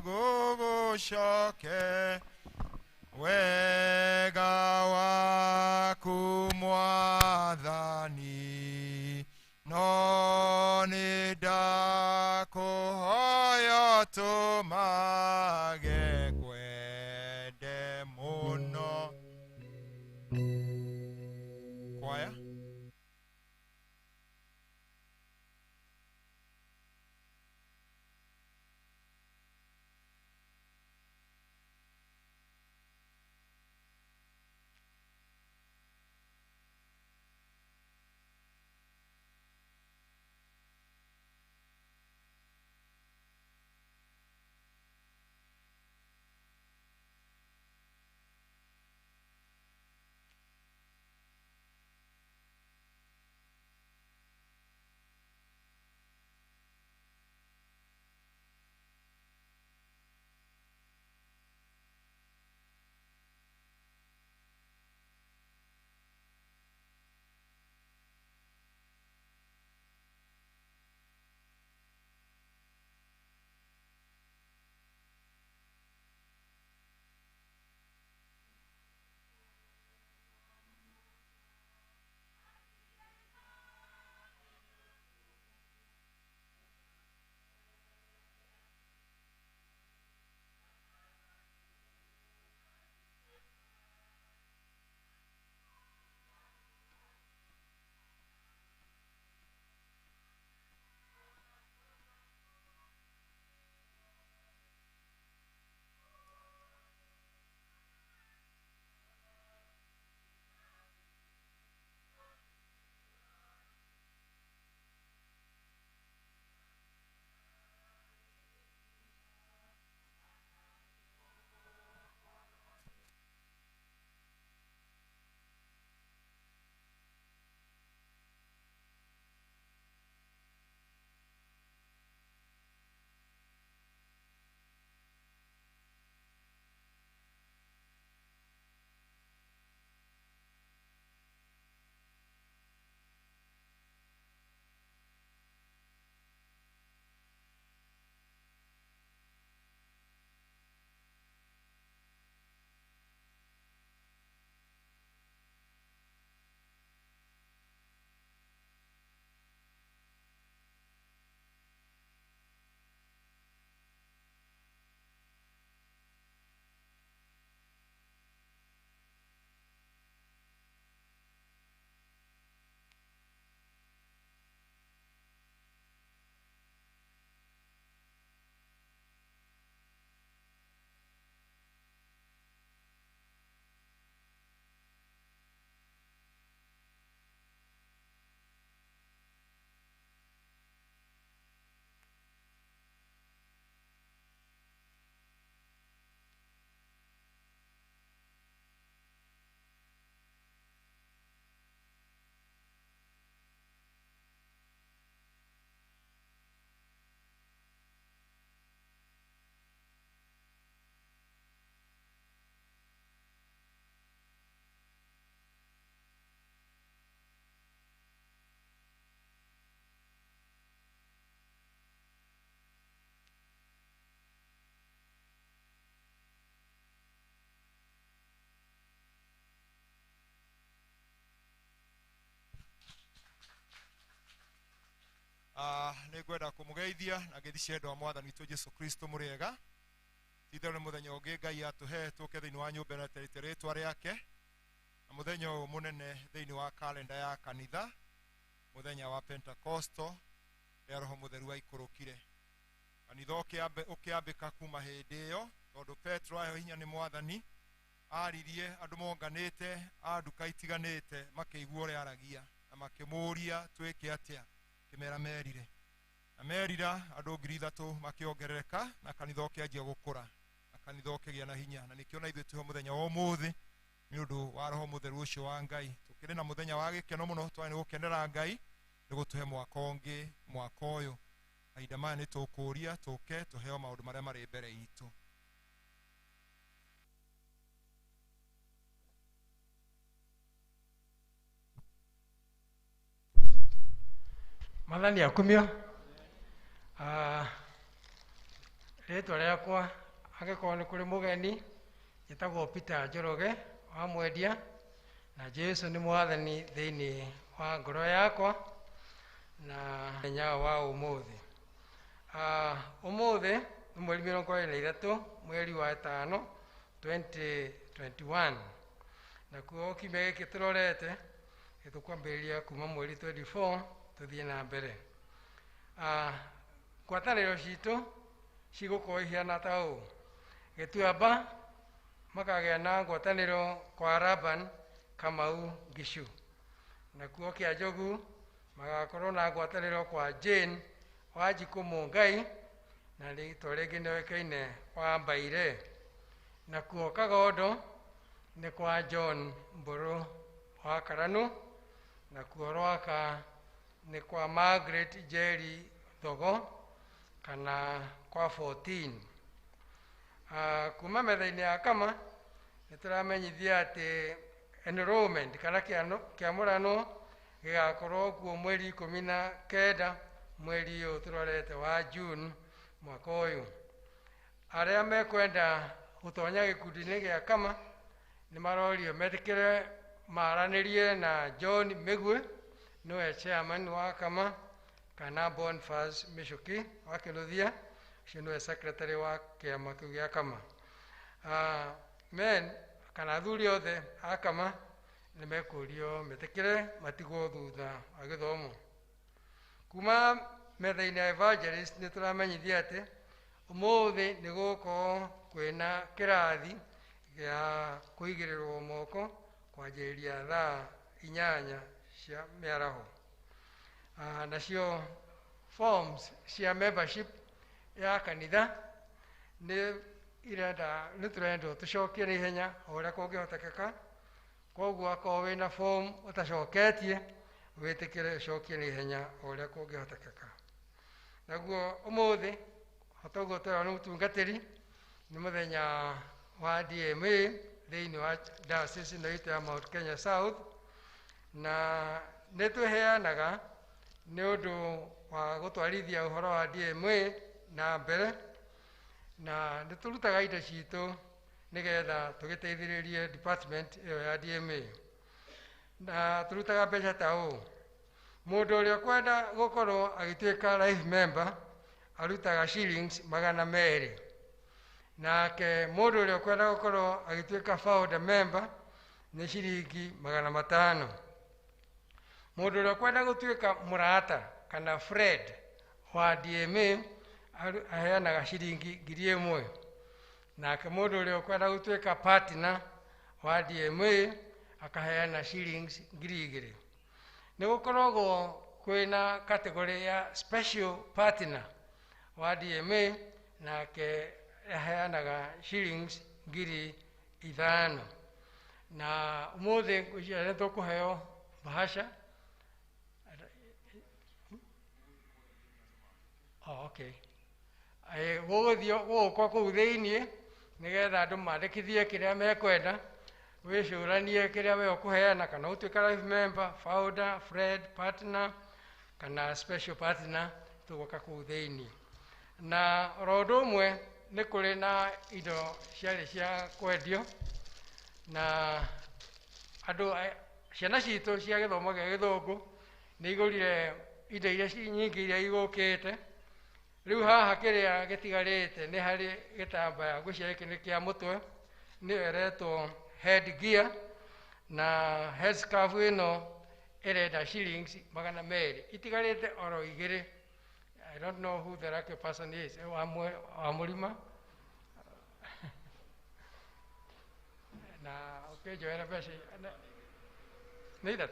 gũgũcoke wega waku mwathani, no nĩ ndakũhoya ũtũmage ngwende mũno. Kwaya. Nĩ ngwenda kũmũgeithia na ngeithi cia wendo wa mwathani witũ Jesu Kristo mũrĩega. Ti-itherũ nĩ mũthenya ũngĩ Ngai atũhe tũke thĩinĩ wa nyũmba ĩno eterete rĩtwa rĩake, na mũthenya ũyũ mũnene thĩinĩ wa kalenda ya kanitha, mũthenya wa Pentecostal, rĩrĩa Roho Mũtheru aikũrũkire. Kanitha ũkĩambĩka kuma hĩndĩ ĩyo, tondũ Petro aheo hinya nĩ mwathani, aririe andũ monganĩte a nduka itiganĩte makĩigua ũrĩa aragia na makĩmũũria twĩke atĩa, kĩmera merire. Na merira andũ 3,000 makĩongerereka na kanitha ũkĩanjia gũkũra na kanitha ũkĩgĩa na hinya, na nĩkĩo na ithuĩ twĩho mũthenya wa ũmũthĩ nĩ ũndũ wa Roho Mũtheru ũcio wa Ngai. Tũkĩrĩ na mũthenya wa gĩkeno mũno, twarĩ nĩ gũkenera Ngai nĩ gũtũhe mwaka ũngĩ, mwaka ũyũ. Mahinda maya nĩ tũkũũria tũke tũheo maũndũ marĩa marĩ mbere itũ. Mwathani akumio. Rĩtwa rĩakwa angĩkorwo nĩ kũrĩ mũgeni, njĩtagwo Peter Njoroge wa Mwendia, na Jesu nĩ mwathani thĩinĩ wa ngoro yakwa na mũthenya wa ũmũthĩ. Ũmũthĩ nĩ mweri 23 mweri wa 5 2021, nakuo kiumia gĩkĩ tũrorete gĩtũkwambĩrĩria kuma mweri 24 tũthiĩ na mbere. Ngwatanĩro citũ cigũkorwo ihana ta ũũ: Gĩtuamba makagĩa na ngwatanĩro kwa Laban Kamau Ngichu, nakuo Kĩanjogu magakorwo na ngwatanĩro kwa Jane Wanjikũ Mũngai, na rĩtwa rĩngĩ nĩoĩkaine wa Mbaire, nakuo Kagondo nĩ kwa John Mbũrũ wa Karanu, nakuo Rwaka nĩ kwa Margaret Njeri Thogo kana kwa 14. Kuma metha-inĩ ya Kama nĩ tũramenyithia atĩ enrollment kana kĩamũrano gĩgakorwo kuo mweri 19 mweri ũyũ tũrorete wa June mwaka ũyũ. Arĩa mekwenda gũtonya gĩkundi-inĩ gĩa Kama nĩ marorio metĩkĩre maranĩrie na John Mĩgwe, nĩwe chairman wa Kama, kana Boniface Michuki wa Kĩnuthia, ũcio nĩwe secretary wa kĩama kĩu gĩa Kama. Men kana athuri othe a Kama nĩ mekũrio metĩkĩre matigwo thutha wa gĩthomo. Kuma metha-inĩ ya evangelist nĩ tũramenyithia atĩ ũmũthĩ nĩ gũgũkorwo kwĩna kĩrathi gĩa kũigĩrĩrwo moko kwanjĩrĩria thaa 8 cia mĩaraho. Nacio forms cia membership ya kanitha nĩ irenda nĩ tũrendwo tũcokie na ihenya o ũrĩa kũngĩhotekeka. Koguo akorwo wĩna form ũtacoketie wĩtĩkĩre ũcokie na ihenya o ũrĩa kũngĩhotekeka. Naguo ũmũthĩ o toguo twerwo nĩ mũtungatĩri, nĩ mũthenya wa DMA thĩinĩ wa diocese ĩno itũ ya Mount Kenya South, na nĩ twĩheanaga nĩ ũndũ wa gũtwarithia ũhoro wa DMA na mbere, na nĩ tũrutaga indo citũ nĩgetha tũgĩteithĩrĩrie department ĩyo ya DMA. Na tũrutaga mbeca ta ũũ: mũndũ ũrĩa ũkwenda gũkorwo agĩtuĩka life member arutaga shillings 200, nake mũndũ ũrĩa ũkwenda gũkorwo agĩtuĩka founder member nĩ ciringi 500. Mũndũ ũrĩa ũkwenda gũtuĩka mũrata kana friend wa DMA aheanaga ciringi 1,000, nake mũndũ ũrĩa ũkwenda gũtuĩka partner wa DMA akaheana shillings 2,000. Nĩ gũkoragwo kwĩna category ya special partner wa DMA, nake aheanaga shillings 5,000. Na ũmũthĩ ngwĩciria nĩ tũkũheo bahasha. Oh, okay. Gũgũthiĩ gũgũkwo kũu thĩiniĩ nĩgetha andũ mandĩkithie kĩrĩa mekwenda, wĩcũranie kĩrĩa we ũkũheana, kana ũtuĩka life member, founder, friend, partner kana special partner, tũgũka kũu thĩiniĩ. Na oro ũndũ ũmwe nĩ kũrĩ na indo ciarĩ cia kwendio, na andũ ciana citũ cia gĩthomo gĩa gĩthũngũ nĩ igũrire indo iria nyingĩ iria igũkĩte. Rĩu haha kĩrĩa gĩtigarĩte nĩ harĩ gĩtambaya, ngwĩciria gĩkĩ nĩ kĩa mũtwe, nĩyo ĩretwo head gear, na head scarf ĩno ĩrenda shillings 200, itigarĩte oro 2. I don't know who the lucky person is. Wa mũrima na ũkĩnjoera mbeca nĩ 3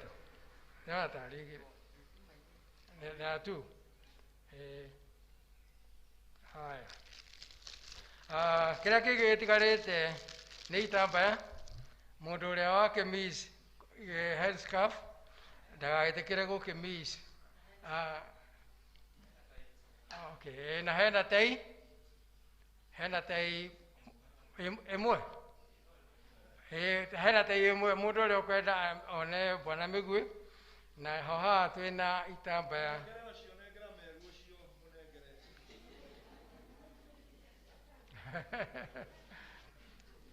nĩ tarĩ 2 nĩ 2. Haya, kĩrĩa kĩngĩ gĩtigarĩte nĩ itambaya. Mũndũ ũrĩa wakĩmiss head scarf ndagagĩtĩkĩre gũkĩmiss. Okay, na hena tei, ĩmwe, hena tei ĩmwe mũndũ ũrĩa ũkwenda one bwana Mĩgwi. Na ho haha twĩna itambaya.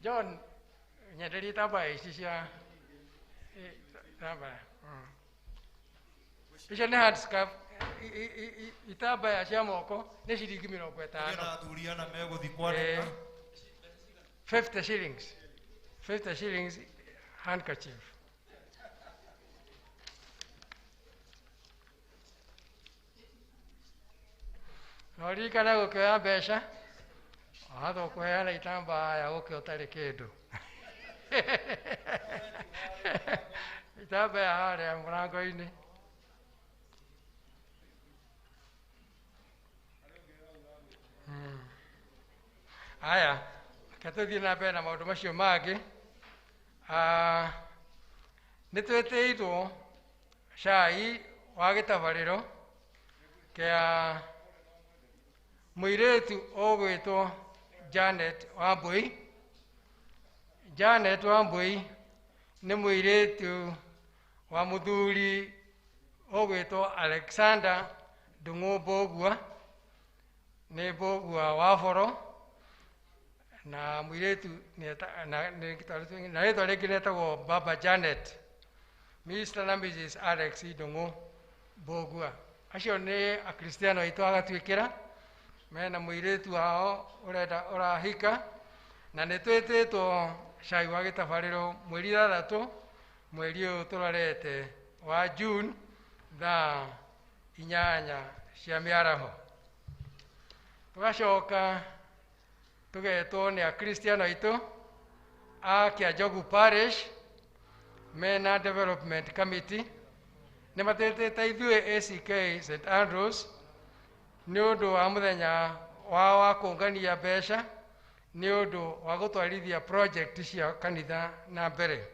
John, nyenderia itambaya ici cia itambaya. Icio nĩ hand scarf, itambaya cia moko nĩ ciringi 50. Na athuri ana megũthiĩ kwanĩka. 50 shillings. 50 shillings handkerchief. No ririkane gũkĩoya mbeca, watho kũheana itambaya gũkĩ ũtarĩ kĩndũ. Itambaya harĩa mũrango-inĩ. Haya, reke tũthiĩ na mbere na maũndũ macio mangĩ. Nĩ twĩtĩirwo cai wa gĩtabarĩro kĩa mũirĩtu ũgwĩtwo Janet Wambui. Janet Wambui nĩ mũirĩtu wa mũthuri ũgwĩtwo Alexander Ndung'u Mbũgua, nĩ Mbũgua wa Boro, na mũirĩtu na rĩtwa rĩngĩ nĩetagwo Baba Janet. Mr. na Mrs. Alex Ndung'u Mbũgua. Acio nĩ akristiano aitũ agatuĩkĩra mena mũirĩtu wao ũrenda ũrahika, na nĩ twĩtĩtwo cai wa gĩtabarĩro mweri 6 mweri ũyũ tũrorete wa June thaa 8 cia mĩaraho. Tũgacoka tũgetwo nĩ akristiano aitũ a Kĩanjogu Parish mena Development Committee. Nĩ matwĩtĩte ithuĩ ACK St Andrews nĩ ũndũ wa mũthenya wao wa kũngania mbeca nĩ ũndũ wa gũtwarithia project cia kanitha na mbere.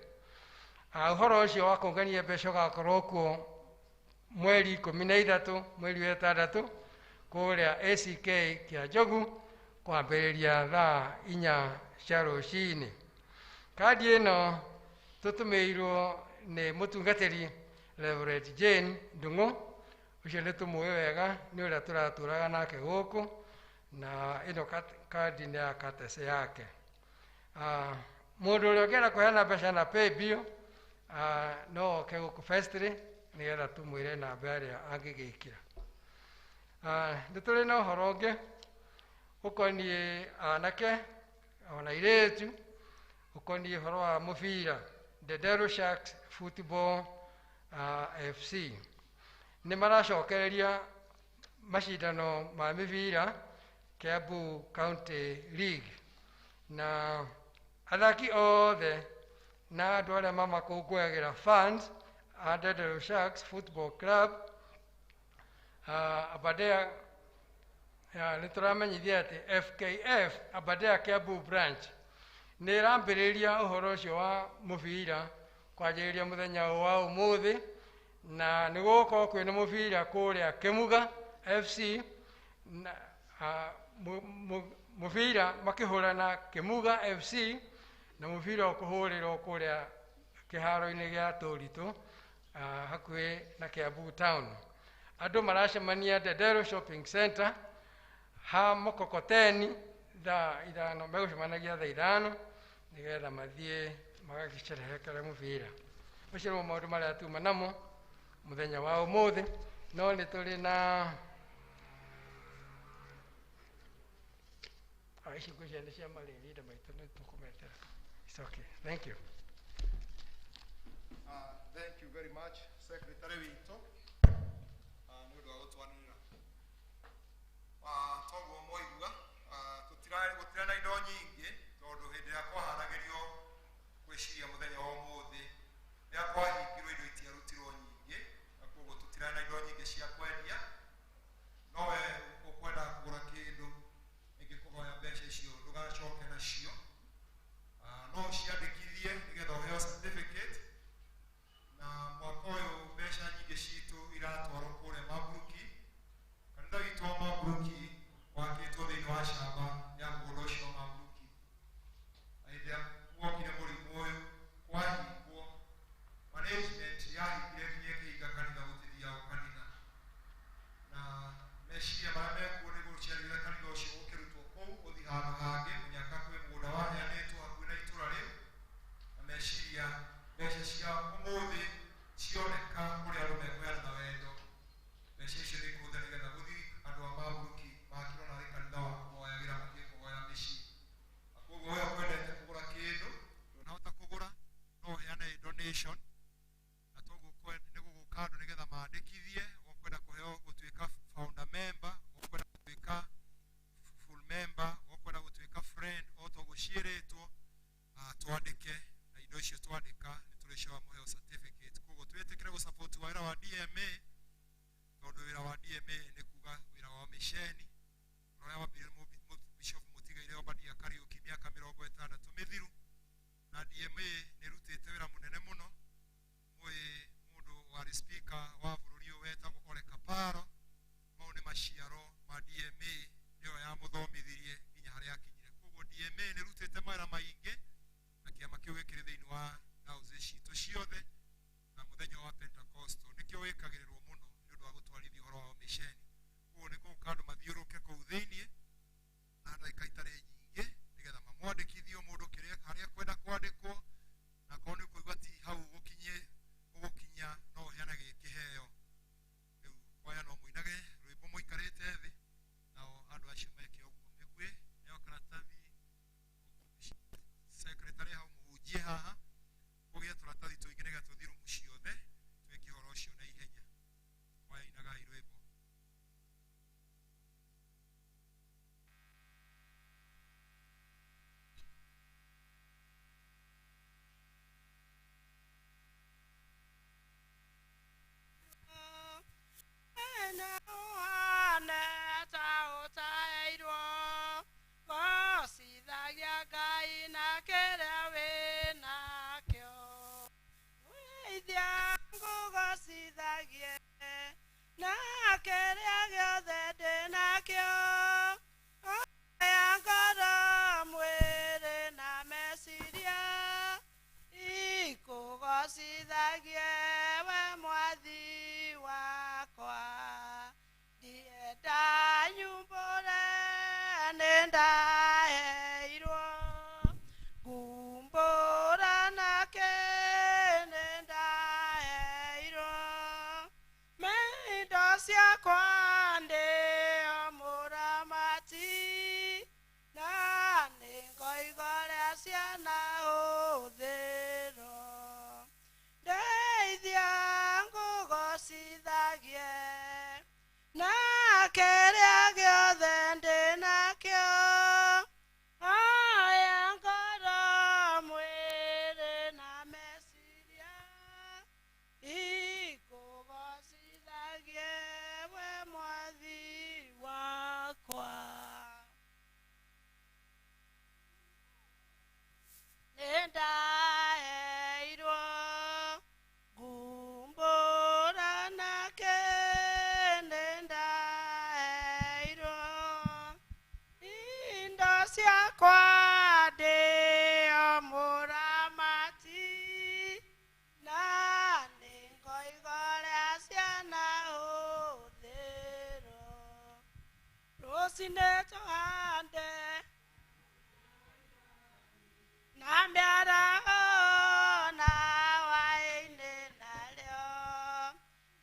Ũhoro ũcio wa kũngania mbeca ũgakorwo kuo mweri 13 mweri wa 6 kũrĩa ACK Kĩanjogu kwambĩrĩria thaa 4 cia rũcinĩ. Kandi ĩno tũtũmĩirwo nĩ mũtungatĩri Reverend Jane Ndung'u, ũcio nĩ tũmũĩ wega nĩ ũrĩa tũratũraga nake gũkũ, na ĩno kandi nĩ ya katece yake. Mũndũ ũrĩa ũngĩenda kũheana mbeca na paybill no oke gũkũ vestry nĩgetha tũmwĩre namba ĩrĩa angĩgĩkĩra. Nĩ tũrĩ na ũhoro ũngĩ ũkoniĩ anake ona airĩtu, ũkoniĩ ũhoro wa mũbira Ndenderu Sharks Football FC. Nĩ maracokereria macindano ma mĩbira Kiambu County League, na athaki othe na andũ arĩa mamakũngũyagĩra fans a Ndenderu Sharks Football Club Aberdare. Nĩ tũramenyithia atĩ FKF Aberdare Kiambu Branch nĩ ĩrambĩrĩria ũhoro ũcio wa mũbira kwanjĩrĩria mũthenya wa ũmũthĩ, na nĩ gũgũkorwo kwĩna mũbira kũrĩa Kĩmuga FC na mũbira makĩhũrana Kĩmuga FC, na mũbira ũkũhũrĩrwo kũrĩa kĩharo-inĩ gĩa Tũritũ hakuhĩ na Kiambu Town. Andũ maracemania Ndenderu Shopping Center ha Mkokoteni thaa 5, megũcemanagia thaa 5 nĩgetha mathiĩ magagĩcerehekere mũbira. Macio nĩmo maũndũ marĩa tuma namo mũthenya wa ũmũthĩ. No nĩ tũrĩ na ici ngwĩciria nĩ cia marĩrinda maitũ nĩ tũkũmetera. It's okay. Thank you. Thank you very much, Secretary witũ, nĩ ũndũ wa gũtwanĩrĩra. Toguo mwaigua, gũtirĩ na indo nyingĩ tondũ hĩndĩ ĩrĩa kwaharagĩrio gwĩciria mũthenya wa ũmũthĩ rĩrĩa kwahingirwo indo itiarutirwo nyingĩ, na koguo tũtirarĩ na indo nyingĩ cia kwendia. No we ũkwenda kũgũra kĩndũ ingĩkũhoya mbeca icio ndũgacoke nacio, no ũciandĩkithie nĩgetha ũheo certificate. Na mwaka ũyũ mbeca nyingĩ citũ iratwarwo kũrĩa Maburuki. Kanitha witũ wa Maburuki wakĩtwo thĩinĩ wa camba ya mũgũnda ũcio wa Maburuki. Na hĩndĩ ĩrĩa gwokire mũrimũ ũyũ kwahingwo, management yahingire nginya ĩkĩhinga kanitha, gũtithiagwo kanitha. Na meciria marĩa mekuo nĩ gũciarĩria kanitha ũcio ũkĩrutwo kũu ũthiĩ handũ hangĩ, mũnyaka kwĩ mũgũnda waheanĩtwo hakuhĩ na itũra rĩu. Na meciria mbeca cia ũmũthĩ cioneka kũrĩa andũ mekũheana na wendo, mbeca icio nĩ ikũhũthĩra nĩgetha gũthiĩ andũ a Maburuki makĩrwo narĩ kanitha wa kũhoyagĩra mathiĩ kũhoya mĩciĩ. Na koguo we ũkwendete kũgũra kĩndũ ndũnahota kũgũra, no ũheane donation. Na toguo nĩ gũgũka andũ nĩgetha mandĩkithie, ũkwenda kũheo gũtuĩka founder member, ũkwenda gũtuĩka full member, ũkwenda gũtuĩka friend, o toguo ciĩrĩtwo, twandĩke. Na indo icio twandĩka nĩ tũrĩcoa mũheo certificate. Koguo twĩtĩkĩre gũsupport wĩra wa DMA, tondũ wĩra wa DMA nĩ kuga wĩra wa mĩceni ũrĩa wambĩrĩirie Bishop Mũtigaire Obadia Kariũki mĩaka 60 mĩthiru. Na DMA nĩ ĩrutĩte wĩra mũnene mũno. Mũĩ mũndũ warĩ speaker wa bũrũri ũyũ wetagwo Ole Kaparo, mau nĩ maciaro ma DMA, nĩyo yamũthomithirie nginya harĩa akinyire. Koguo DMA nĩ ĩrutĩte mawĩra maingĩ, na kĩama kĩu gĩkĩrĩ thĩinĩ wa diocese citũ ciothe. Na mũthenya wa Pentecostal nĩkĩo wĩkagĩrĩrwo mũno nĩ ũndũ wa gũtwarithia ũhoro wa mĩceni. Koguo nĩ gũka andũ mathiũrũke kũu thĩinĩ na ndagĩka itarĩ nyingĩ nĩgetha mamwandĩkithie o mũndũ kĩrĩa harĩa kwenda kwandĩkwo, na korwo nĩ ũkũigua ti hau ũgũkinya no ũheane gĩ kĩheo. Rĩu kwaya no mũinage rwĩmbo mũikarĩte thĩ, nao andũ acio meke ũguo. Mĩguĩ nĩyo karatathi, secretary hau mũhunjie haha, kũgĩe tũratathi tũingĩ nĩgetha tũthiĩ rumu ciothe twĩke ũhoro ũcio na ihenya. Kwaya inagai rwĩmbo.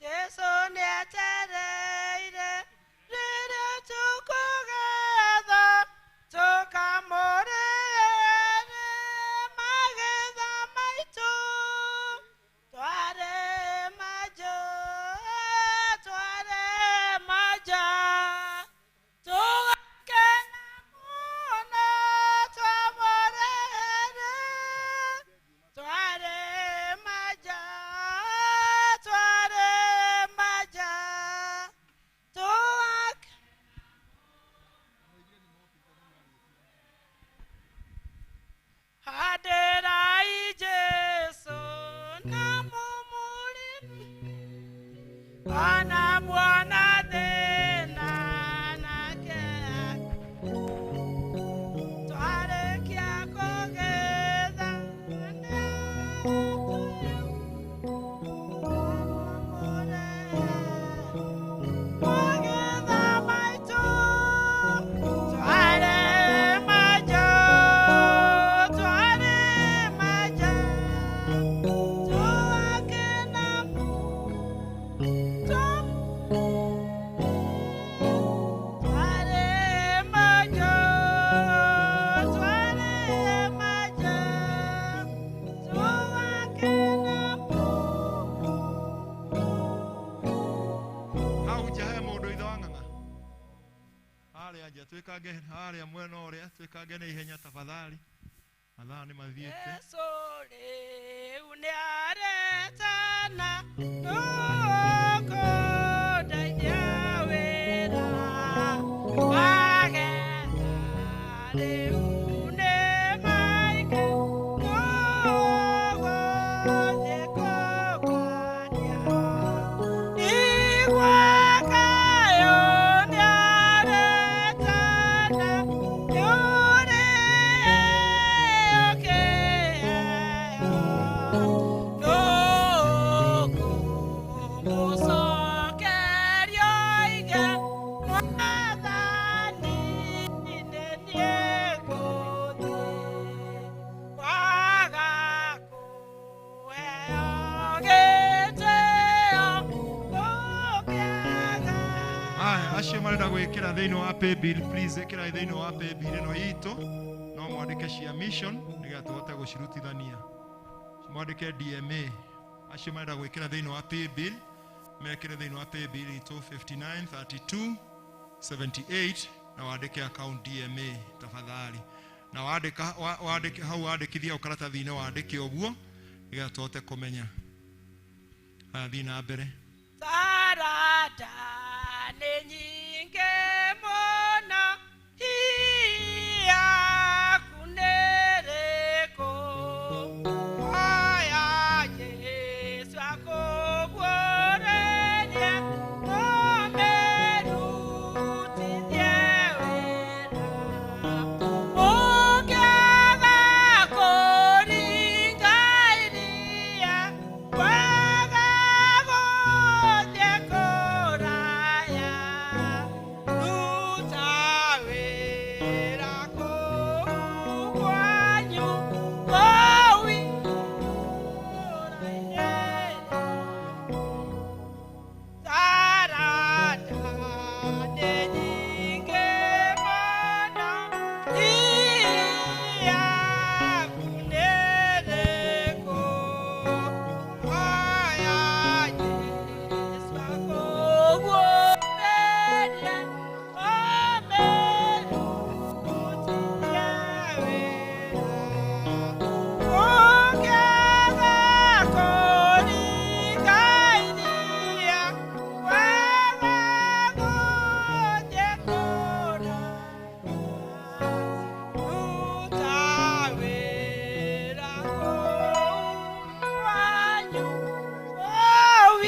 Jesu ni Harĩa nja twĩkange harĩa mwena ũrĩa twĩkange na ihenya tafadhali. Mathaa nĩ mathiĩte. Yesu rĩu nĩaretana nũkũndeithia wĩra magetha rĩu nĩ maingĩ nũgũthiĩ kũngania igua kayũ nĩaretana Acio marenda gwĩkĩra thĩinĩ wa paybill, please ĩkĩra thĩinĩ wa paybill ĩno itũ, no mwandĩke cia mission nĩgetha tũhote gũcirutithania. Mwandĩke DMA. Acio marenda gwĩkĩra thĩinĩ wa paybill mekĩre thĩinĩ wa paybill itũ 5932 78 na wandĩke account DMA tafadhali. Na wandĩka wandĩke hau wandĩkithia ũkaratathi-inĩ wandĩke ũguo nĩgetha tũhote kũmenya. Haya, thiĩ na mbere. Tarata nĩ nyingĩ mũno hiyaku nĩrĩkũ oya Yesu akũguũrĩrie ũmĩrutithie wĩra ũngĩaga kũringa iria kwaga gũthiĩ kũraya ruta wĩra kũu kwanyu kũu itũũra-inĩ tarata nĩ nyingĩ mũno hiyaku nĩrĩkũ oya Yesu akũguũrĩrie ũmĩrutithie wĩra ũngĩaga kũringa iria kwaga gũthiĩ kũraya ruta wĩra kũu kwanyu kũu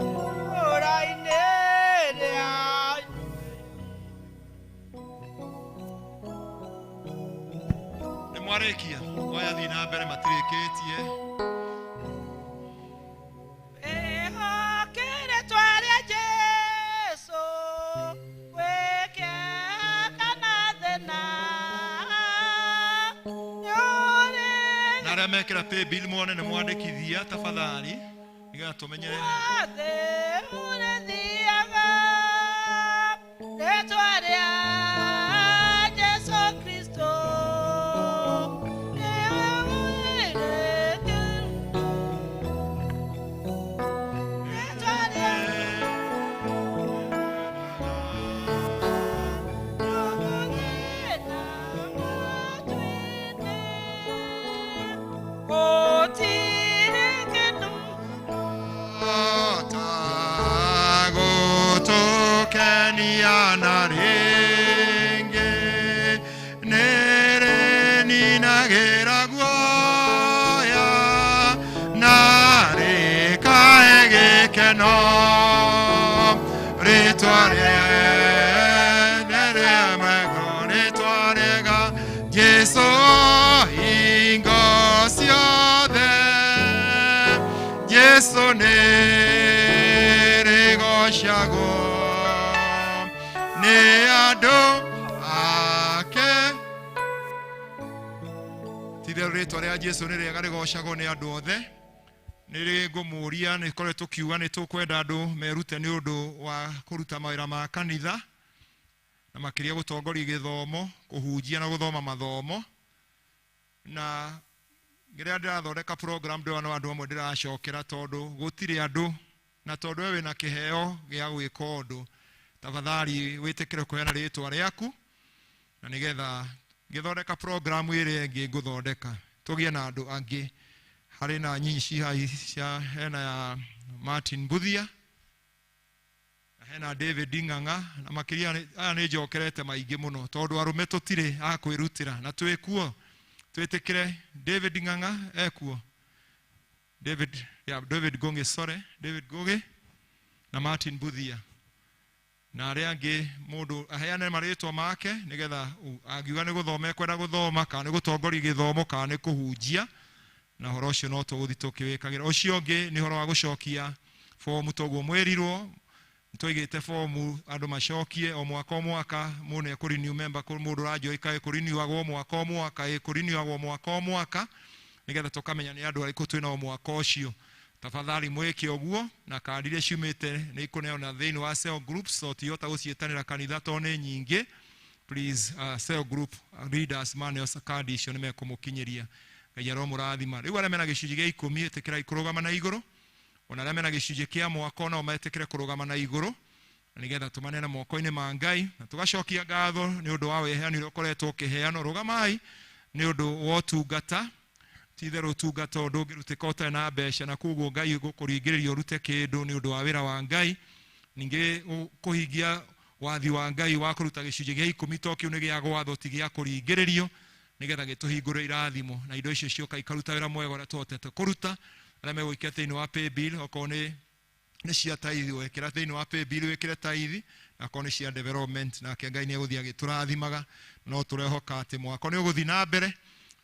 itũũra-inĩ rĩanyu. Nĩ mwarĩkia? Oya thiĩ na mbere matirĩkĩtie. Wĩhokere twarĩa Jesũ wĩkĩaga kana thĩna nĩũrĩ Na arĩa mekĩra paybill mone nĩ mwandĩkithia tafadhali nĩgetha tũmenye. Guothe ũrĩthiaga rĩtwa rĩa Jesũ Kristo nĩwe wĩrĩte rĩtwa rĩa Ndũgũthĩna matu-inĩ gũtirĩ kĩndũ Gũtũkenia na rĩngĩ nĩrĩninagĩra guoya na rĩkae gĩkeno rĩtwa rĩene rĩmwega rĩtwa rĩega Jesũ hingo ciothe Jesũ nĩrĩgocagwo nĩ andũ ake. Ti-itherũ rĩtwa rĩa Jesũ nĩ rĩega rĩgocagwo nĩ andũ othe. Nĩ ngũmũria nĩ koretwo tũkiuga nĩ tũkwenda andũ merute nĩ ũndũ wa kũruta mawĩra ma kanitha na makĩria gũtongoria gĩthomo, kũhunjia na gũthoma mathomo. Na rĩrĩa ndĩrathondeka program ndĩrona no andũ amwe ndĩracokera tondũ gũtirĩ andũ na tondũ we wĩna kĩheo gĩa gwĩka ũndũ Tafadhali wĩtĩkĩre kũheana rĩtwa rĩaku na nĩgetha ngĩthondeka programu ĩrĩa ĩngĩ ngũthondeka tũgĩe na andũ angĩ. Harĩ na nyinyi ciha cia hena ya Martin Buthia na hena David Ng'ang'a na makĩria aya nĩ njokerete maingĩ mũno tondũ arũme tũtirĩ a kwĩrutĩra na twĩkuo. Twĩtĩkĩre David Ng'ang'a ekuo, David, yeah, David Gonge, sorry, David Goge na Martin Buthia na arĩa angĩ. Mũndũ aheane marĩtwa make nĩgetha angiuga nĩ gũthoma ekwenda gũthoma kana nĩ gũtongoria gĩthomo kana nĩ kũhunjia, na ũhoro ũcio no tũgũthiĩ tũkĩwĩkagĩra. Ũcio ũngĩ nĩ ũhoro wa gũcokia bomu, toguo mwĩrirwo nĩtwaigĩte bomu andũ macokie o mwaka o mwaka. Mũndũ nĩ ekũ-renew member, mũndũ ũranjoĩ kaĩ kũrinewagwo mwaka o mwaka, ĩ kũrinewagwo mwaka o mwaka nĩgetha tũkamenya nĩ andũ arĩkũ twĩnao mwaka ũcio. Tafadhali mwĩke ũguo, na kandi iria ciumĩte nĩ ikũneana thĩinĩ wa cell groups, so tihota gũciĩtanĩra kanitha tondũ nĩ nyingĩ. Please, cell group leaders maneo kandi icio nĩ mekũmũkinyĩria. Ngai aromũrathima. Rĩu arĩa mena gĩcunjĩ gĩa ikũmi ĩtĩkĩrai kũrũgama na igũrũ, ona arĩa mena gĩcunjĩ kĩa mwaka nao metĩkĩre kũrũgama na igũrũ nĩgetha tũmaneane moko-inĩ ma Ngai na tũgacokia ngatho nĩ ũndũ wa wĩheani ũrĩa ũkoretwo ũkĩheanwo. Rũgamai nĩ ũndũ wa ũtungata. Ti-itherũ ũtungata ũyũ ndũngĩrutĩka ũtarĩ na mbeca, na koguo Ngai gũkũringĩrĩria ũrute kĩndũ nĩ ũndũ wa wĩra wa Ngai. Ningĩ kũhingia wathi wa Ngai wa kũruta gĩcunjĩ gĩa ikũmi to kĩu nĩ gĩa gwatho, ti gĩa kũringĩrĩrio, nĩgetha gĩtũhingũre irathimo na indo icio cioka ikaruta wĩra mwega ũrĩa tũhotete kũruta. Arĩa megũikia thĩinĩ wa paybill, okorwo nĩ cia tithe wekĩra thĩinĩ wa paybill wĩkĩre tithe, na okorwo nĩ cia development, nake Ngai nĩ egũthiĩ agĩtũrathimaga. No tũrehoka atĩ mwaka nĩ ũgũthiĩ na mbere,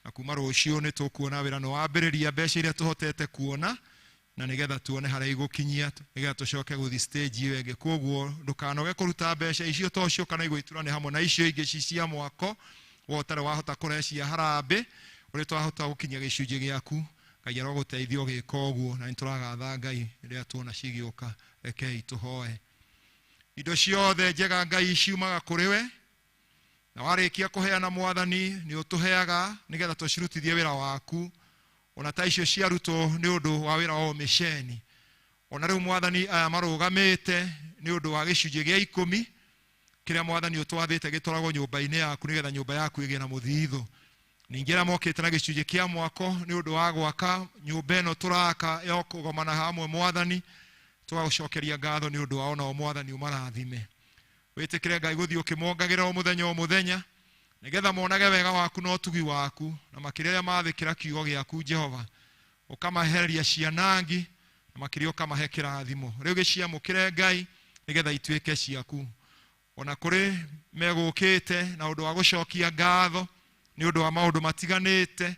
na kuma rũciũ nĩ tũkuona wĩra nĩ wambĩrĩria, mbeca iria tũhotete kuona, na nĩgetha tuone harĩa igũkinyia, nĩgetha tũcoke gũthiĩ stage ĩyo ĩngĩ. Koguo ndũkanoge kũruta mbeca icio to cioka na igũitura nĩ hamwe na icio ingĩ ci cia mwako we ũtarĩ wahota kũrehe cia harambĩ, ũrĩa twahota gũkinyia gĩcunjĩ gĩaku. Ngai arogũteithia ũgĩka ũguo, na nĩ tũragatha Ngai rĩrĩa tuona cigĩũka. Rekei tũhoe. Indo ciothe njega Ngai ciumaga kũrĩ we, na warĩkia kũheana Mwathani nĩ ũtũheaga nĩgetha tũcirutithie wĩra waku, ona ta icio ciarutwo nĩ ũndũ wa wĩra wa ũmĩceni. Ona rĩu Mwathani aya marũgamĩte nĩ ũndũ wa gĩcunjĩ gĩa ikũmi kĩrĩa Mwathani ũtwathĩte gĩtwaragwo nyũmba-inĩ yaku nĩgetha nyũmba yaku ĩgĩe na mũthithũ. Ningĩ arĩa mokĩte na gĩcunjĩ kĩa mwako nĩ ũndũ wa gwaka nyũmba ĩno tũraka ya kũgomana hamwe, Mwathani tũgagũcokeria ngatho nĩ ũndũ wao, nao Mwathani ũmarathime. Wĩtĩkĩre Ngai gũthiĩ ũkĩmongagĩra o mũthenya o mũthenya nĩgetha monage wega waku na ũtugi waku, na makĩria arĩa mathĩkĩra kiugo gĩaku Jehova, ũkamahereria cianangi na makĩria ũkamahe kĩrathimo. Rĩu gĩciamũkĩre Ngai nĩgetha ituĩke ciaku. Ona kũrĩ megũkĩte na ũndũ wa gũcokia ngatho nĩ ũndũ wa maũndũ matiganĩte,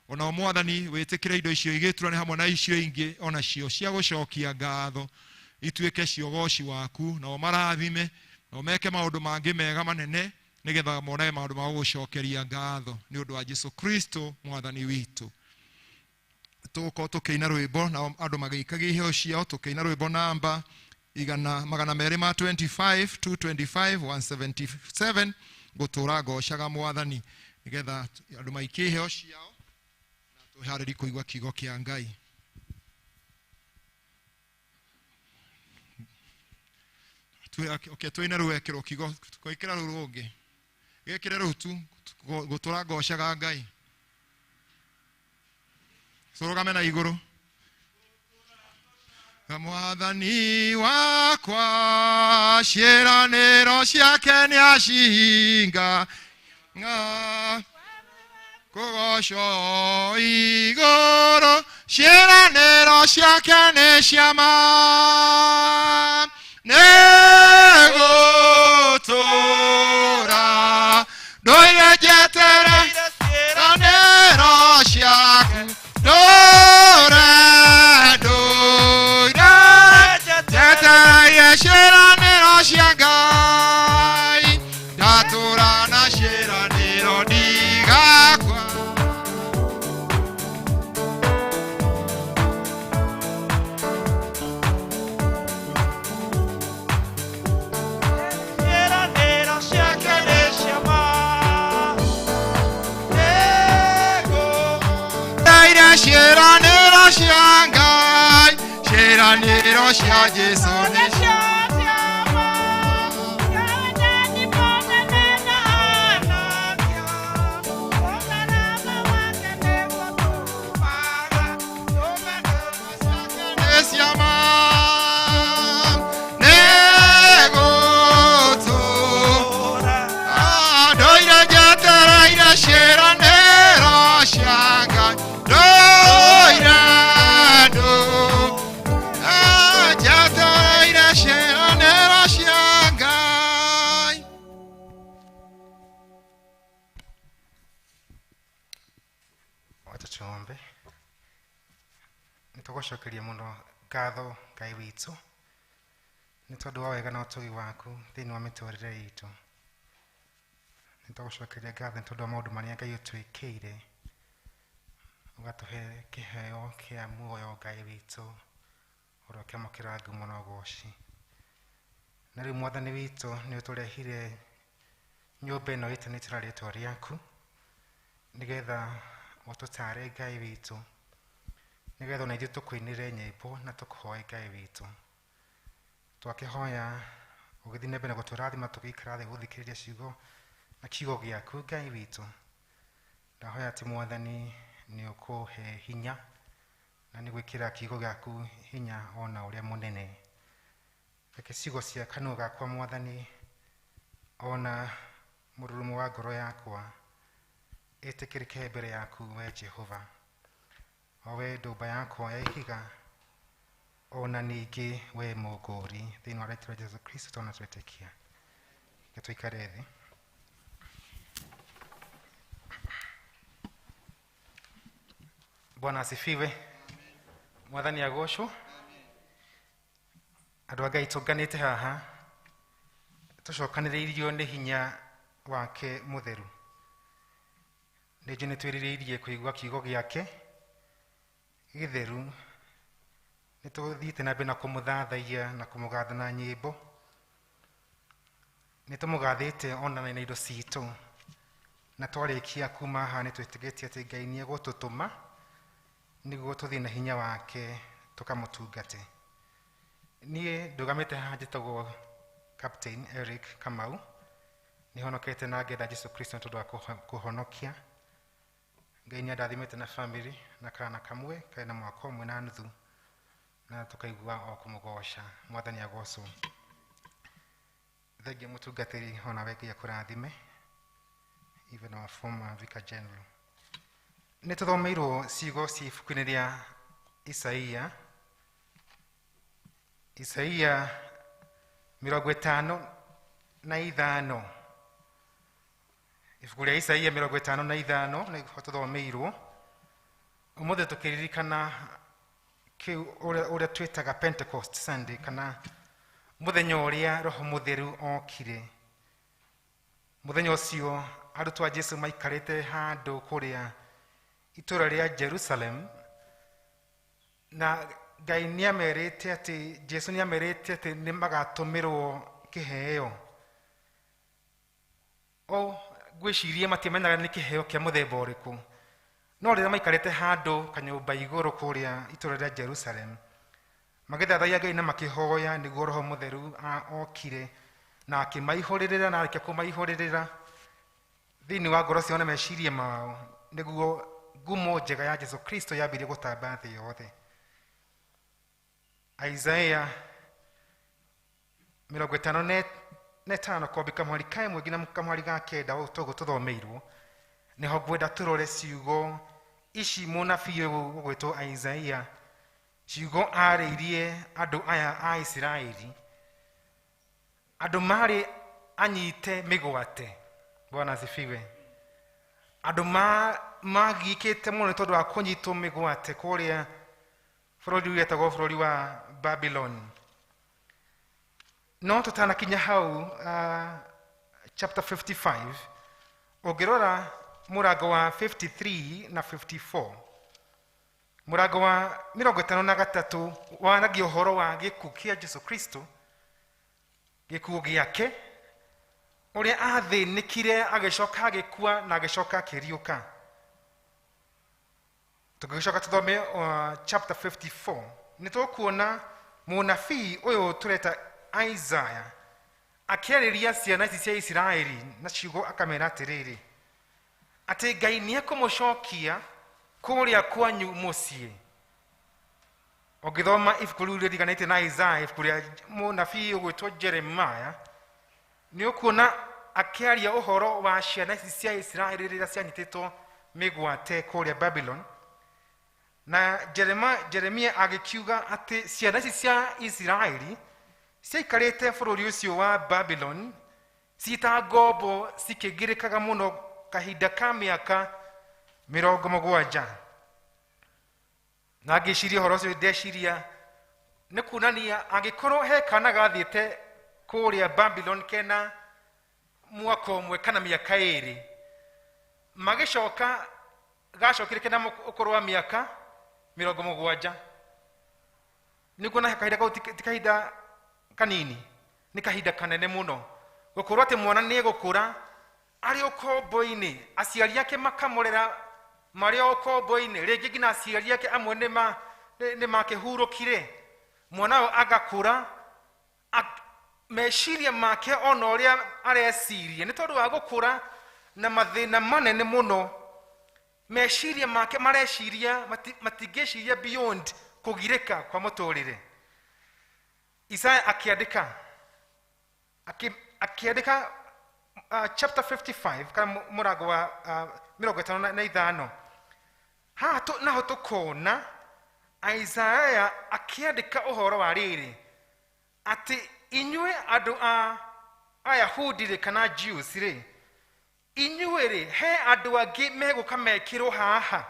ona Mwathani wĩtĩkĩre indo icio igĩturane hamwe na icio ingĩ onacio cia gũcokia ngatho ituĩke cia ũgoci waku, na ũmarathime na ũmeke maũndũ mangĩ mega manene nĩgetha monage maũndũ ma gũgũcokeria ngatho nĩ ũndũ wa Jesu Kristo Mwathani witũ. Tũgũkorwo tũkĩina rwĩmbo na andũ magĩikagia iheo ciao, tũkĩina rwĩmbo namba igana magana merĩ ma 25 225 177 gũtũra ngocaga Mwathani, nĩgetha andũ maikie iheo ciao na twĩharĩrie kũigua kiugo kĩa Ngai. Okay, twĩine rũu ekĩrwo kiugo, twĩkĩra rũu rũngĩ, gĩkĩre rũu tu gũtũra ngocaga Ngai. Tũrũgame na igũrũ. Mwathani wakwa ciĩranĩro ciake nĩacihinga, kũgocwo igũrũ ciĩranĩro ciake nĩ cia ma, nĩgũtũra ndũire njeterere ciĩranĩro ciaku, ndũre ndũire njetereire ciĩranĩro cia Ngai, ndatũra na ciĩranĩro ndigakua. Ciĩranĩro ciake nĩ cia ma, Ndaire ciĩranĩro cia Ngai, ciĩranĩro cia Jesũ nĩ cia ma. ciĩranĩro cia Ngai ndũire njetereire ciĩranĩro cia Ngai. Wacha tuombe. Nĩtũgũcokeria mũno ngatho Ngai witũ nĩ tondũ wa wega na ũtugi waku thĩinĩ wa mĩtũrĩre itũ. Nĩtũgũcokeria ngatho nĩ tondũ wa maũndũ marĩa Ngai ũtwĩkĩire, ũgatũhe kĩheo kĩa muoyo Ngai witũ, ũrokĩamũkĩra ngumo na ũgoci. Na rĩu Mwathani witũ nĩ ũtũrehire nyũmba ĩno ĩtanĩtio na rĩtwa rĩaku nĩgetha ũtũtare Ngai witũ, nĩgetha ona ithuĩ tũkũinĩre nyĩmbo na tũkũhoe Ngai witũ. Twakĩhoya ũgĩthiĩ na mbere na gũtũrathima tũgĩikara thĩ gũthikĩrĩria ciugo na kiugo gĩaku Ngai witũ. Ndahoya atĩ Mwathani nĩ ũkũhe hinya na nĩ gwĩkĩra kiugo gĩaku hinya ona ũrĩa mũnene. Reke ciugo cia kanua gakwa Mwathani ona mũrurumo wa ngoro yakwa ĩtĩkĩrĩke mbere yaku we Jehova, o we ndũmba yakwa ya ihiga, ona ningĩ we mũngũri. Thĩinĩ wa rĩĩtwa rĩa Jesũ Kristo twana twetĩkia. Reke tũikare thĩ. Bwana asifiwe. Mwathani agocwo. Andũ a Ngai tũnganĩte haha tũcokanĩrĩirio nĩ hinya wake mũtheru. Nĩ njũĩ nĩ twĩrirĩirie kũigua kiugo gĩake gĩtheru. Nĩ tũthiĩte na mbere na kũmũthathaiya na kũmũgatha na nyĩmbo. Nĩ tũmũgathĩte ona na indo citũ, na twarĩkia kuma haha nĩ twĩtĩkĩtie atĩ Ngai nĩ egũtũtũma nĩguo tũthiĩ na hinya wake tũkamũtungate. Niĩ ndũgamĩte haha njĩtagwo Captain Eric Kamau. Nĩhonokete na ngenda Jesũ Kristo nĩ tondũ wa kũhonokia. Ngai nĩ andathimĩte na family na kana kamwe kena mwaka ũmwe na nuthu, na tũkaigua o kũmũgoca. Mwathani agocwo. Thengiũ mũtungatĩri, ona we Ngai akũrathime, even our former Vicar General. Nĩ tũthomeirwo ciugo ci ibuku-inĩ rĩa Isaia, Isaia 55. Ibuku rĩa Isaia 55 nĩho tũthomeirwo. Ũmũthĩ tũkĩririkana kĩu ũrĩa twĩtaga Pentecost Sunday, kana mũthenya ũrĩa Roho Mũtheru okire. Mũthenya ũcio arutwo a Jesũ maikarĩte handũ kũrĩa itũũra rĩa Jerusalem, na Ngai nĩamerĩte atĩ Jesũ nĩamerĩte atĩ nĩmagatũmĩrwo kĩheo. O ngwĩciria matiamenyaga nĩ kĩheo kĩa mũthemba ũrĩkũ, no rĩrĩa maikarĩte handũ kanyũmba igũrũ kũrĩa itũũra rĩa Jerusalem magĩthathaiya Ngai na makĩhoya, nĩguo Roho Mũtheru okire na akĩmaihũrĩrĩra, na arĩkia kũmaihũrĩrĩra thĩinĩ wa ngoro ciao na meciria mao, nĩguo ngumo njega ya Jesũ Kristo yambĩrĩrie gũtamba thĩ yothe. Isaiah 55 kwambĩka kamweri ka ĩmwe nginya kamweri ga kenda ũũ tũthomeirwo, nĩho ngwenda tũrore ciugo ici mũnabii ũyũ ũgwĩtwo Isaiah, ciugo arĩirie andũ aya a Isiraeli, andũ marĩ anyite mĩgwate. Bwana asifiwe. Andũ magiĩkĩte mũno nĩ tondũ wa kũnyitwo mĩgwate kũrĩa bũrũri wetagwo bũrũri wa Babylon. No tũtanakinya hau, chapter 55, ũngĩrora mũrango wa 53 na 54, mũrango wa 53 waragia ũhoro wa gĩkuũ kĩa Jesũ Kristo, gĩkuũ gĩake, ũrĩa athĩnĩkire agĩcoka agĩkua na agĩcoka akĩriũka. Tũngĩgĩcoka tũthome chapter 54, nĩ tũkuona mũnabii ũyũ tũreta Isaiah akĩarĩria ciana ici cia Isiraeli na ciugo akamera atĩrĩrĩ, atĩ Ngai nĩekũmũcokia kũrĩa kwanyu mũciĩ. Ũngĩthoma ibuku rĩu rĩriganĩte na Isaiah, ibuku rĩa mũnabii ũgwĩtwo Jeremiah, nĩ ũkuona akĩaria ũhoro wa ciana ici cia Isiraeli rĩrĩa cianyitĩtwo mĩgwate kũrĩa Babylon. Na Jeremia agĩkiuga atĩ ciana ici cia Isiraeli ciaikarĩte bũrũri ũcio wa Babylon cita ngombo cikĩgirĩkaga mũno kahinda ka mĩaka 70. Na ngĩciria ũhoro ũcio, ndeciria nĩ kuonania angĩkorwo he kana gathiĩte kũrĩa Babylon kena mwaka ũmwe kana mĩaka 2, magĩcoka gacokire kena ũkũrũ wa mĩaka 70. Nĩ kuona kahinda kau ti kahinda kanini, nĩ kahinda kanene mũno gũkorwo atĩ mwana nĩ egũkũra arĩ ũkombo-inĩ, aciari ake makamũrera marĩ o ũkombo-inĩ, rĩngĩ nginya aciari ake amwe nĩ makĩhurũkire. Mwana ũyũ agakũra, meciria make ona ũrĩa areciria nĩ tondũ wa gũkũra na mathĩna manene mũno, meciria make mareciria matingĩciria beyond kũgirĩka kwa mũtũrĩre. Isaya akĩandĩka chapter 55 kana mũrango wa 55. Haha naho tũkona Isaya akĩandĩka ũhoro wa rĩrĩ atĩ inyuĩ andũ a Ayahudi rĩ kana Jews rĩ, inyuĩ rĩ he andũ angĩ megũka mekĩrwo haha,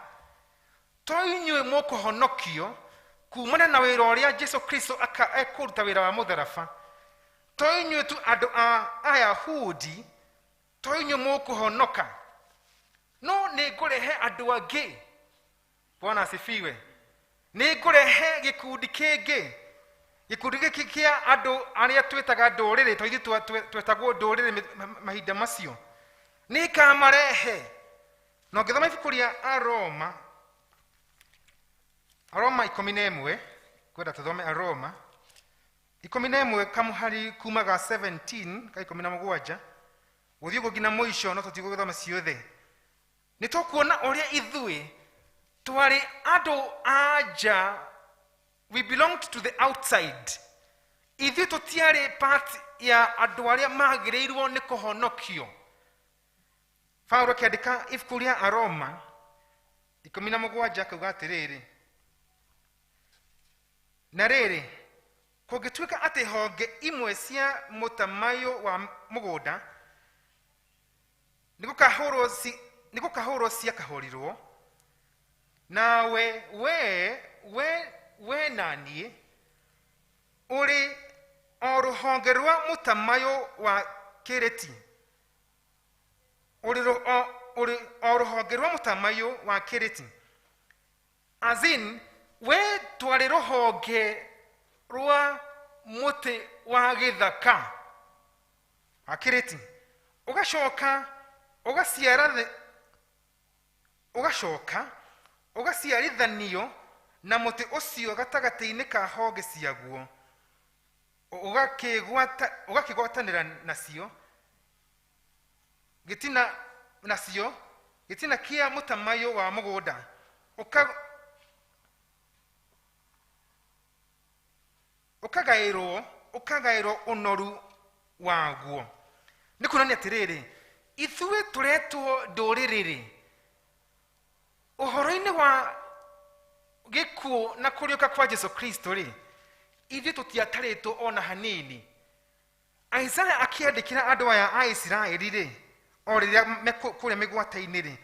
to inyuĩ mũkũhonokio kumana na wĩra ũrĩa Jesu Kristo ekũruta wĩra wa mũtharaba. To inyuĩ tu andũ a Ayahudi, to inyuĩ mũkũhonoka, no nĩ ngũrehe andũ angĩ. Bwana asifiwe. Nĩ ngũrehe gĩkundi kĩngĩ, gĩkundi gĩkĩ kĩa andũ arĩa twĩtaga ndũrĩrĩ, to ithuĩ twetagwo ndũrĩrĩ mahinda macio, nĩ ngamarehe. Na ũngĩthoma ibuku rĩa Aroma, Aroma 11, kwenda tũthome Aroma 11 kamũhari kuma ga 17 ka 17 gũthiĩ ũguo nginya mũico, no tũtigũgĩthoma ciothe. Nĩ tũkuona ũrĩa ithuĩ twarĩ andũ a nja, we belonged to the outside. Ithuĩ tũtiarĩ part ya andũ arĩa magĩrĩirwo nĩ kũhonokio. Paulo akĩandĩka ibuku rĩa Aroma 17 akauga atĩrĩrĩ, na rĩrĩ kũngĩtuĩka atĩ honge imwe cia mũtamaiyũ wa mũgũnda nĩ gũkahũrwo ciakahũrirwo, nawe we na niĩ ũrĩ o rũhonge rwa mũtamaiyũ wa kĩrĩti, ũrĩ o rũhonge rwa mũtamaiyũ wa kĩrĩti, as in we twarĩ rũhonge rwa mũtĩ wa gĩthaka wa kĩrĩti, ũgacoka ũgacoka ũgaciarithanio na mũtĩ ũcio gatagatĩ-inĩ ka honge ciaguo, ũgakĩgwatanĩra nacio gĩtina nacio gĩtina kĩa mũtamaiyũ wa mũgũnda, ũkagaĩrwo ũnoru waguo. Nĩ kuonania atĩrĩrĩ, ithuĩ tũretwo ndũrĩrĩ rĩ, ũhoro-inĩ wa gĩkuũ na kũriũka kwa Jesu Kristo rĩ, ithuĩ tũtiatarĩtwo ona hanini. Isaya akĩandĩkĩra andũ aya a Isiraeli rĩ, o rĩrĩa me kũrĩa mĩgwate-inĩ rĩ,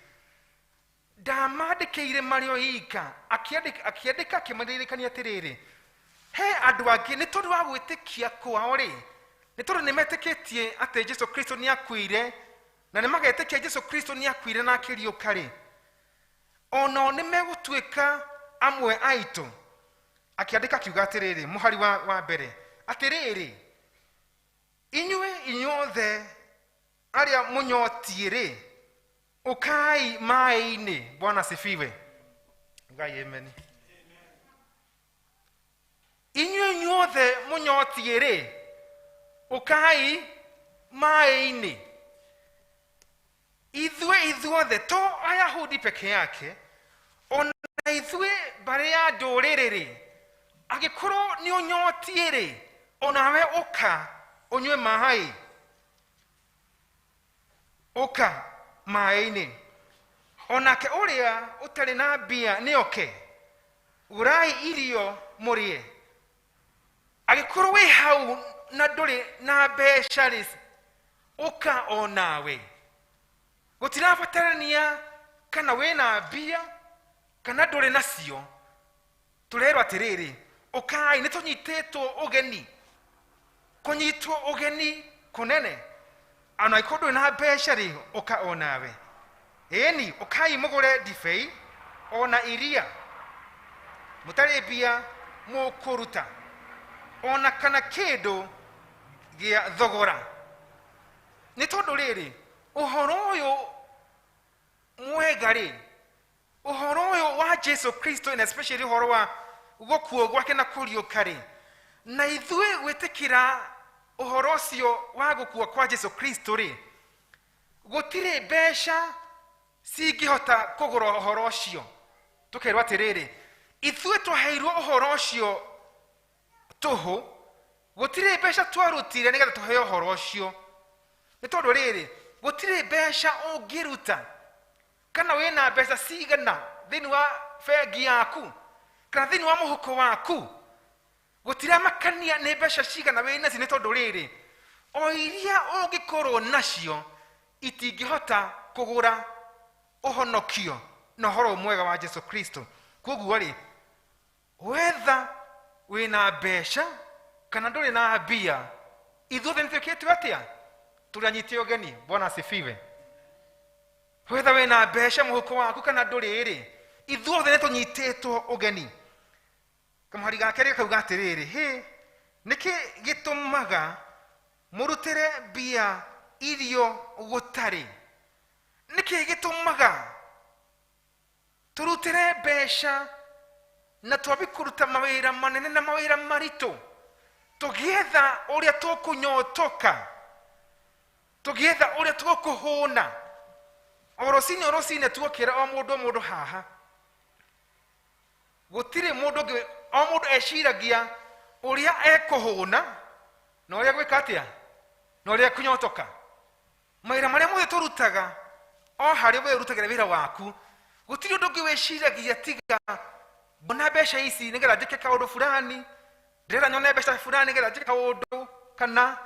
ndamandĩkĩire marĩ o ika, akĩandĩka akĩmaririkania atĩrĩrĩ, he andũ angĩ nĩ tondũ wa gwĩtĩkia kwao rĩ, nĩ tondũ nĩ metĩkĩtie atĩ Jesu Kristo nĩ akuire, na nĩ magetĩkia Jesu Kristo nĩ akuire na akĩriũka rĩ, onao nĩ megũtuĩka amwe aitũ. Akĩandĩka akiuga atĩrĩrĩ, mũhari wa mbere, atĩrĩrĩ, inyuĩ inyuothe arĩa mũnyotiĩ rĩ, ũkai maĩ-inĩ. Bwana asifiwe. Ngai amen. Inyuĩ inyuothe mũnyotiĩ rĩ, ũkai maĩ-inĩ. Ithuĩ ithuothe to Ayahudi peke yake, ona ithuĩ mbarĩ ya ndũrĩrĩ rĩ, angĩkorwo nĩ ũnyotiĩ rĩ, onawe ũka ũnyue maĩ. Ũka maĩ-inĩ. Onake ũrĩa ũtarĩ na mbia nĩ oke, gũrai irio mũrĩe. Angĩkorwo wĩ hau na ndũrĩ na mbeca rĩ, ũka o nawe. Gũtirabatarania kana wĩna mbia kana ndũrĩ nacio. Tũrerwo atĩrĩrĩ, ũkai, nĩ tũnyitĩtwo ũgeni. Kũnyitwo ũgeni kũnene. Ona angĩkorwo ndũrĩ na mbeca rĩ, ũka o nawe. Ĩni, ũkai mũgũre ndibei ona iria mũtarĩ mbia mũkũruta, ona kana kĩndũ gĩa thogora. Nĩ tondũ rĩrĩ, ũhoro ũyũ mwega rĩ, ũhoro ũyũ wa Jesu Kristo, and especially ũhoro wa gũkuo gwake na kũriũka rĩ, na ithuĩ gwĩtĩkĩra ũhoro ũcio wa gũkua kwa Jesu Kristo rĩ, gũtirĩ mbeca cingĩhota kũgũra ũhoro ũcio. Tũkerwo atĩrĩrĩ, ithuĩ twaheirwo ũhoro ũcio tũhũ, gũtirĩ mbeca twarutire nĩgetha tũheo ũhoro ũcio. Nĩ tondũ rĩrĩ, gũtirĩ mbeca ũngĩruta, kana wĩna mbeca cigana thĩinĩ wa bengi yaku kana thĩinĩ wa mũhuko waku, gũtiramakania nĩ mbeca cigana wĩ nacio, nĩ tondũ rĩrĩ, o iria ũngĩkorwo nacio itingĩhota kũgũra ũhonokio na ũhoro mwega wa Jesu Kristo. Koguo rĩ, wetha wĩna mbeca kana ndũrĩ na mbia, ithuothe nĩ twĩkĩtwo atĩa? Tũrĩ anyite ũgeni. Bwana asifiwe. Wetha wĩna mbeca mũhuko waku kana ndũrĩ rĩ, ithuothe nĩ tũnyitĩtwo ũgeni. Kamũhari ga kerĩ gakauga atĩrĩrĩ, hĩ, nĩkĩ gĩtũmaga mũrutĩre mbia irio gũtarĩ? Nĩkĩ gĩtũmaga tũrutĩre mbeca na twambi kũruta mawĩra manene na mawĩra maritũ tũgĩetha ũrĩa tũkũnyotoka, tũgĩetha ũrĩa tũkũhũna? O rũcinĩ o rũcinĩ tuokĩra, o mũndũ o mũndũ haha, gũtirĩ mũndũ ũngĩ, o mũndũ eciragia ũrĩa ekũhũna na ũrĩa gwĩka atĩa na ũrĩa ekũnyotoka. Mawĩra marĩa mothe tũrutaga, o harĩa we ũrutagĩra wĩra waku, gũtirĩ ũndũ ũngĩ wĩciragia tiga mbona mbeca ici nĩgetha njĩke kaũndũ fulani, ndĩrenda nyone mbeca fulani nĩgetha njĩke kaũndũ kana.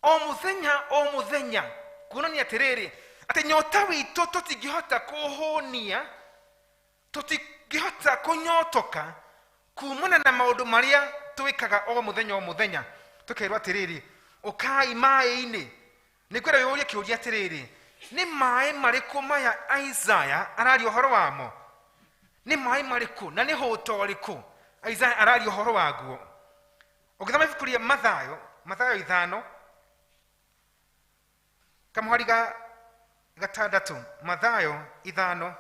O mũthenya o mũthenya, kuonania atĩrĩrĩ, atĩ nyota witũ tũtingĩhota kũhũnia, tũtingĩhota kũnyotoka kumana na maũndũ marĩa twĩkaga o mũthenya o mũthenya. Tũkerwo atĩrĩrĩ, ũkai maĩ-inĩ. Nĩ ngwenda wĩyũrie kĩũria atĩrĩrĩ, nĩ maĩ marĩkũ maya Isaya araria ũhoro wamo? Nĩ maĩ marĩkũ na nĩ hũta ũrĩkũ Isaya araria ũhoro waguo? Ũngĩthoma ibuku rĩa Mathayo, Mathayo 5 kamũhari ga 6, Mathayo 5,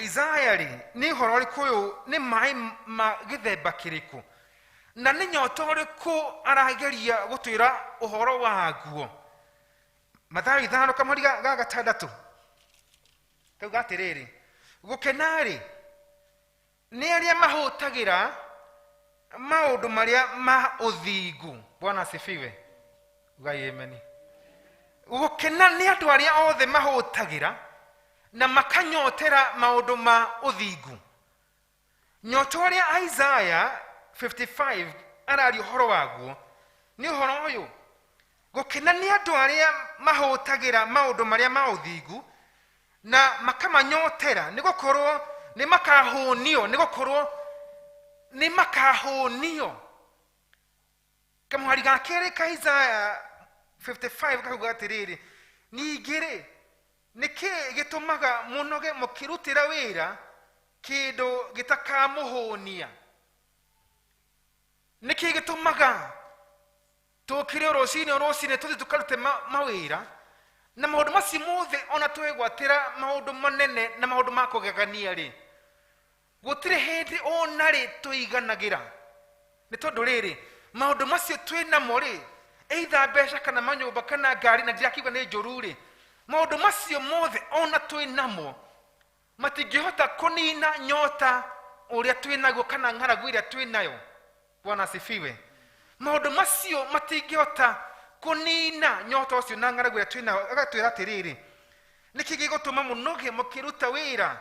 Isaya rĩ, nĩ ũhoro ũrĩkũ ũyũ? Nĩ maĩ ma gĩthemba kĩrĩkũ na nĩ nyota ũrĩkũ arageria gũtwĩra ũhoro waguo? Mathayo 5 kamũhari ga 6 kauga atĩrĩrĩ, gũkena rĩ nĩ arĩa mahũtagĩra maũndũ marĩa ma ũthingu. Bwana asifiwe. Ugai ameni. Gũkena nĩ andũ arĩa othe mahũtagĩra na makanyotera maũndũ ma ũthingu. Nyota ũrĩa Isaya 55 araria ũhoro waguo nĩ ũhoro ũyũ, gũkena nĩ andũ arĩa mahũtagĩra maũndũ marĩa ma ũthingu na makamanyotera, nĩ gũkorwo nĩ makahũnio, nĩ gũkorwo nĩ makahũnio. Kamũhari ga kerĩ ka Isaya 55 kakauga atĩrĩrĩ, ningĩ rĩ, nĩkĩ gĩtũmaga mũnoge mũkĩrutĩra wĩra kĩndũ gĩtakamũhũnia? Nĩkĩ gĩtũmaga tũkĩre rũcinĩ o rũcinĩ tũthiĩ tũkarute mawĩra na maũndũ macio mothe, ona twegwatĩra maũndũ manene na maũndũ ma kũgegania rĩ, gũtirĩ hĩndĩ ona rĩ tũiganagĩra? Nĩ tondũ rĩrĩ, maũndũ macio twĩ namo rĩ, either mbeca kana manyũmba kana ngari, na ndirakiuga nĩ njũru rĩ, maũndũ macio mothe ona twĩ namo matingĩhota kũnina nyota ũrĩa twĩ naguo kana ng'aragu ĩrĩa twĩ nayo. Bwana asifiwe. Maũndũ macio matingĩhota Kũnina nyota ũcio na ng'aragu ĩrĩa twĩnayo. Agatwĩra atĩrĩrĩ, nĩkĩ gĩgũtũma mũnoge mũkĩruta wĩra,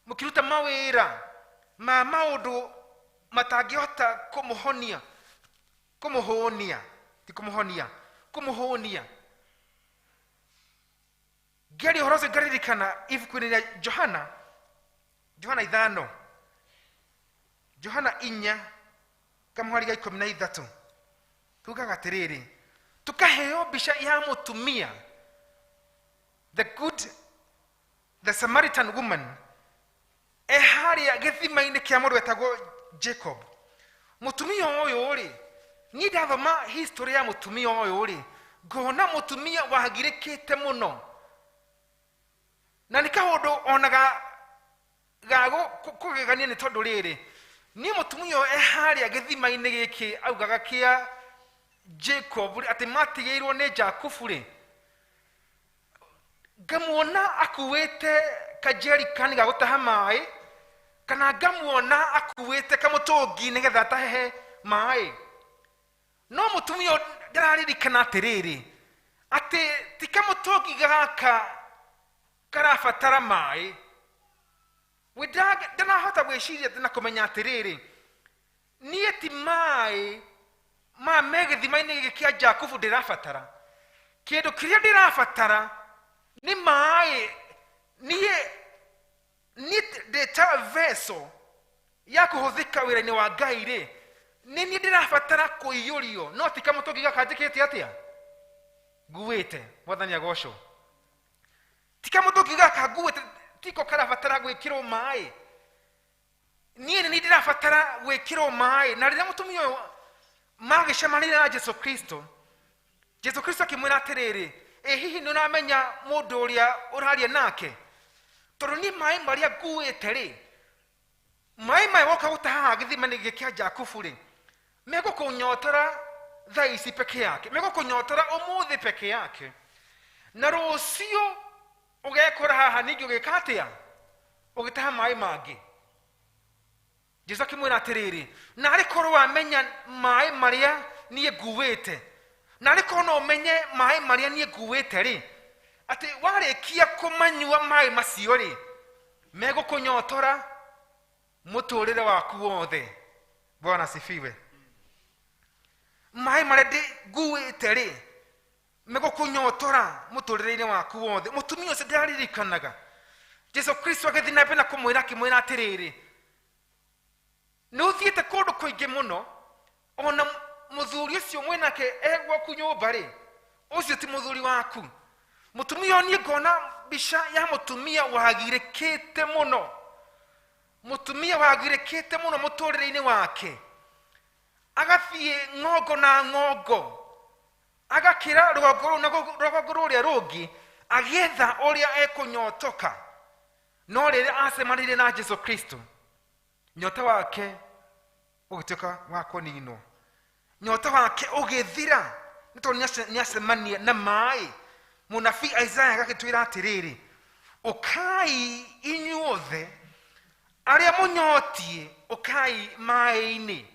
mũkĩruta mawĩra ma maũndũ matangĩhota kũmũhonia, kũmũhũnia, ti kũmũhonia, kũmũhũnia. Ngĩaria ũhoro ũcio ngaririkana ibuku-inĩ rĩa Johana, Johana 5, Johana 4 kamũhari ga 13, tugaga atĩrĩrĩ, tukaheo mbica ya mũtumia, the good, the Samaritan woman, e harĩa gĩthima-inĩ kĩa mũndũ wetagwo Jacob. Mũtumia ũyũ rĩ, niĩ ndathoma history ya mũtumia ũyũ rĩ, ngona mũtumia wagirĩkĩte mũno, na nĩ kaũndũ onaga ga kũgegania nĩ tondũ rĩrĩ, niĩ mũtumia ũyũ e harĩa gĩthima-inĩ gĩkĩ augaga kĩa Jacob rĩ, atĩ matigĩirwo nĩ Jakubu rĩ, ngamuona akuĩte kajerikani ga gũtaha maĩ, kana ngamuona akuĩte kamũtũngi nĩgetha atahe maĩ. No mũtumia ũyũ ndararirikana atĩrĩrĩ, atĩ ti kamũtũngi gaka karabatara maĩ. We ndanahota gwĩciria na kũmenya atĩrĩrĩ, niĩ ti maĩ ma me gĩthima-inĩ gĩkĩ kĩa Jakubu ndĩrabatara. Kĩndũ kĩrĩa ndĩrabatara nĩ maĩ. Niĩ ndĩ ta vessel ya kũhũthĩka wĩra-inĩ wa Ngai rĩ, nĩ niĩ ndĩrabatara kũiyũrio, no ti kamũtũngi gaka njĩkĩte atĩa nguĩte. Mwathani agocwo. Ti kamũtũngi gaka nguĩte tiko karabatara gwĩkĩrwo maĩ. Niĩ nĩ niĩ ndĩrabatara gwĩkĩrwo maĩ. Na rĩrĩa mũtumia ũyũ magĩcemania na Jesu Kristo, Jesu Kristo akĩmwĩra atĩrĩrĩ, ĩ hihi nĩ ũramenya mũndũ ũrĩa ũraria nake? Tondũ niĩ maĩ marĩa nguĩte rĩ, maĩ maya woka gũtaha haha gĩthima-inĩ gĩkĩ kĩa Jakubu rĩ, megũkũnyotora thaa ici peke yake, megũkũnyotora ũmũthĩ peke yake, na rũciũ ũgekora haha ningĩ ũgĩka atĩa? Ũgĩtaha maĩ mangĩ. Jesu akĩmwĩra atĩrĩrĩ, na arĩ korwo wamenya maĩ marĩa niĩ nguĩte, na arĩ korwo no ũmenye maĩ marĩa niĩ nguĩte rĩ, atĩ warĩkia kũmanyua maĩ macio rĩ, megũkũnyotora mũtũrĩre waku wothe. Bwana asifiwe. Maĩ marĩa ndĩ nguĩte rĩ, megũkũnyotora mũtũrĩre-inĩ waku wothe. Mũtumia ũcio ndĩraririkanaga Jesu Kristo agĩthiĩ na mbere na kũmwĩra, akĩmwĩra atĩrĩrĩ, nĩ ũthiĩte kũndũ kũingĩ mũno, ona mũthuri ũcio mwĩnake e gwaku nyũmba rĩ, ũcio ti mũthuri waku. Mũtumia ũyũ niĩ ngona mbica ya mũtumia wagirĩkĩte mũno, mũtumia wagirĩkĩte mũno mũtũrĩre-inĩ wake, agathiĩ ng'ongo na ng'ongo, agakĩra rũgongo rũu na rũgongo rũrĩa rũngĩ, agĩetha ũrĩa ekũnyotoka. No rĩrĩa acemanirie na Jesu Kristo, nyota wake ũgĩtuĩka wa kũninwo, nyota wake ũgĩthira, nĩ tondũ nĩacemania na maĩ. Mũnabii Isaiah agagĩtwĩra atĩrĩrĩ, ũkai inyuothe arĩa mũnyotiĩ, ũkai maĩ-inĩ,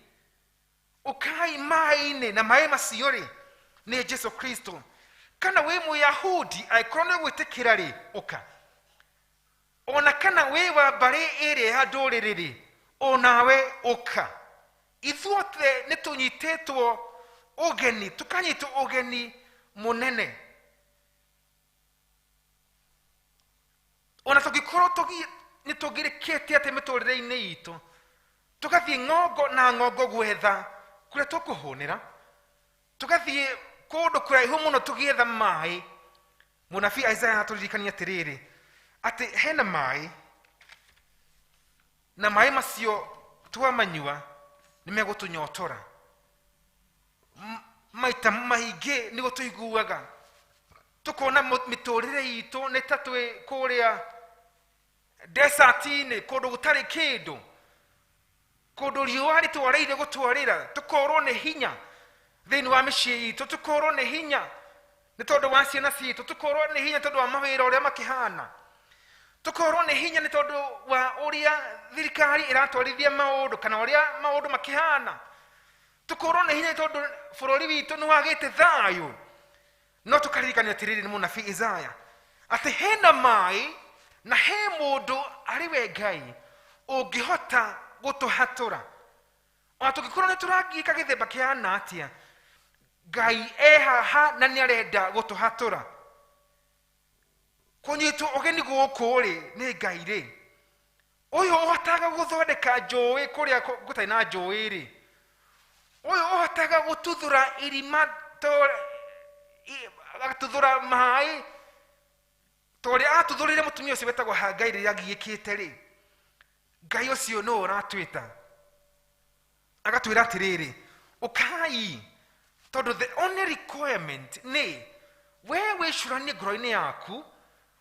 ũkai maĩ-inĩ. Na maĩ macio rĩ, nĩ Jesu Kristo. Kana wĩ Mũyahudi, angĩkorwo nĩ ũgwĩtĩkĩra rĩ, ũka. Ona kana wĩ wa mbarĩ ĩrĩa ya ndũrĩrĩ rĩ, onawe ũka. Ithuothe nĩ tũnyitĩtwo ũgeni, tũkanyitwo ũgeni mũnene. Ona tũngĩkorwo nĩ tũgirĩkĩte atĩ mĩtũrĩre-inĩ itũ, tũgathiĩ ng'ongo na ng'ongo gwetha kũrĩa tũkũhũnĩra, tũgathiĩ kũndũ kũraihu mũno tũgĩetha maĩ. Mũnabii Isaiah atũririkania atĩrĩrĩ, atĩ hena maĩ, na maĩ macio twamanyua nĩ megũtũnyotora. Maita maingĩ nĩguo tũiguaga, tũkona mĩtũrĩre itũ nĩ ta twĩ kũrĩa desert-inĩ, kũndũ gũtarĩ kĩndũ, kũndũ riũa rĩtwarĩire gũtwarĩra, tũkorwo nĩ hinya thĩinĩ wa mĩciĩ itũ, tũkorwo nĩ hinya nĩ tondũ wa ciana citũ, tũkorwo nĩ hinya tondũ wa mawĩra ũrĩa makĩhana, tũkorwo nĩ hinya nĩ tondũ wa ũrĩa thirikari ĩratwarithia maũndũ kana ũrĩa maũndũ makĩhana, Tũkorwo na hinya tondũ bũrũri witũ nĩ wagĩte thayũ. No tũkaririkania atĩrĩrĩ nĩ mũnabii Isaya atĩ hena maĩ na he mũndũ arĩ we Ngai ũngĩhota gũtũhatũra. Ona tũngĩkorwo nĩ tũrangĩka gĩthemba kĩhana atĩa, Ngai e haha na nĩ arenda gũtũhatũra. Kũnyitwo ũgeni gũkũ rĩ nĩ Ngai rĩ, ũyũ ũhotaga gũthondeka njũĩ kũrĩa gũtarĩ na njũĩ rĩ, ũyũ ũhotaga gũtuthũra irima agatuthũra maĩ ta ũrĩa atuthũrire mũtumia ũcio wetagwo Hagai rĩrĩa agiĩkĩte rĩ, Ngai ũcio nĩwe ũratwĩta agatwĩra atĩrĩrĩ, ũkai, tondũ the only requirement nĩ we wĩcũranie ngoro-inĩ yaku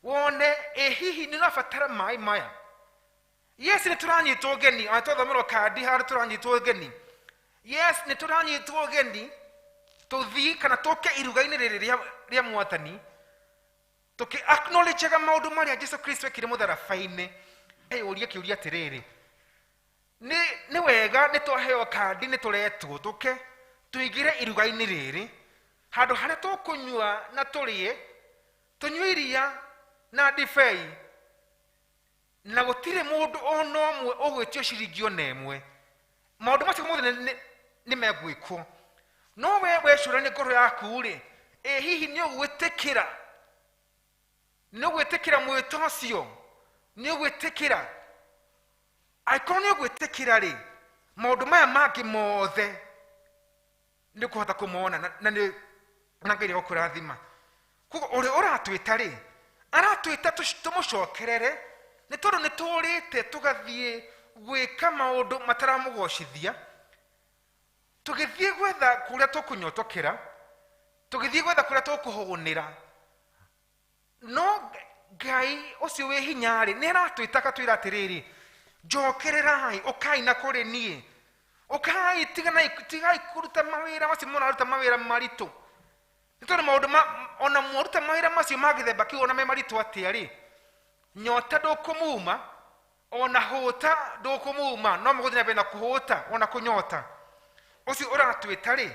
wone ĩ hihi nĩ ũrabatara maĩ maya. Yes, nĩ tũranyitwo ũgeni, ona twathomerwo kandi harĩa tũranyitwo ũgeni. Yes, nĩ tũranyitwo ũgeni tũthiĩ kana tũke iruga-inĩ rĩrĩ rĩa Mwathani, tũkĩ acknowledge-aga maũndũ marĩa Jesu Kristo ekire mũtharaba-inĩ. Ũrie kĩũria atĩrĩrĩ, nĩ wega nĩ twaheo kandi, nĩ tũretwo tũke tũingĩre iruga-inĩ rĩrĩ, handũ harĩa tũkũnyua na tũrĩe, tũnyue iria na ndibei, na gũtirĩ mũndũ ona ũmwe ũgwĩtio ciringi ona ĩmwe. Maũndũ macio mothe nĩ megwĩkwo. No we wecũranie ngoro yaku rĩ, ĩ hihi nĩ ũgwĩtĩkĩra? Nĩ ũgwĩtĩkĩra mwĩto ũcio? Nĩ ũgwĩtĩkĩra? Angĩkorwo nĩ ũgwĩtĩkĩra rĩ, maũndũ maya mangĩ mothe nĩ ũkũhota kũmona na nĩ na Ngai nĩegũkũrathima. Koguo ũrĩa ũratwĩta rĩ, aratwĩta tũmũcokerere, nĩ tondũ nĩ tũrĩte tũgathiĩ gwĩka maũndũ mataramũgocithia, tũgĩthiĩ gwetha kũrĩa tũkũnyotokera, tũgĩthiĩ gwetha kũrĩa tũkũhũnĩra. No Ngai ũcio wĩ hinya rĩ, nĩ aratwĩta akatwĩra atĩrĩrĩ, njokererai, ũkai na kũrĩ niĩ, ũkai, tigai kũruta mawĩra macio mũraruta mawĩra maritũ. Nĩ tondũ maũndũ ona mwaruta mawĩra macio ma gĩthemba kĩu ona me maritũ atĩa rĩ, nyota ndũkũmuma, ona hũta ndũkũmuma, no mũgũthiĩ na mbere na kũhũta ona kũnyota. Ũcio ũratwĩta rĩ,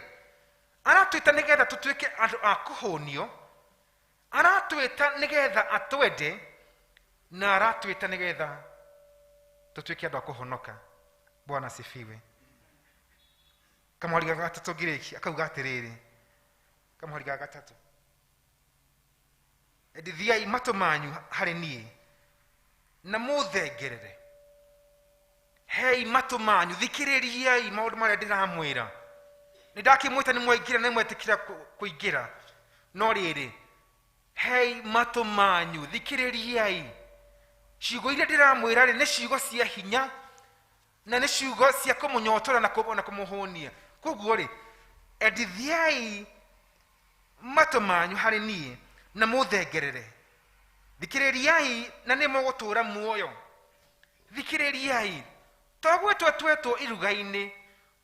aratwĩta nĩgetha tũtuĩke andũ a kũhũnio, aratwĩta nĩgetha atwende, na aratwĩta nĩgetha tũtuĩke andũ a kũhonoka. Bwana asifiwe. Kamũhari ga gatatũ ngĩrĩkia, akauga atĩrĩrĩ, kamũhari ga gatatũ, endithiai matũ manyu harĩ niĩ na mũthengerere, hei matũ manyu, thikĩrĩriai maũndũ marĩa ndĩramwĩra. Nĩ ndakĩmwĩta nĩ mwaingĩra, nĩ mwetĩkĩra kũingĩra, no rĩrĩ, hei matũ manyu, thikĩrĩriai ciugo iria ndĩramwĩra rĩ, nĩ ciugo cia hinya na nĩ ciugo cia kũmũnyotora na kũmũhũnia. Koguo rĩ, endithiai matũ manyu harĩ niĩ na mũthengerere, thikĩrĩriai na nĩ mũgũtũũra muoyo. Thikĩrĩriai, to gwĩtwo twetwo iruga-inĩ,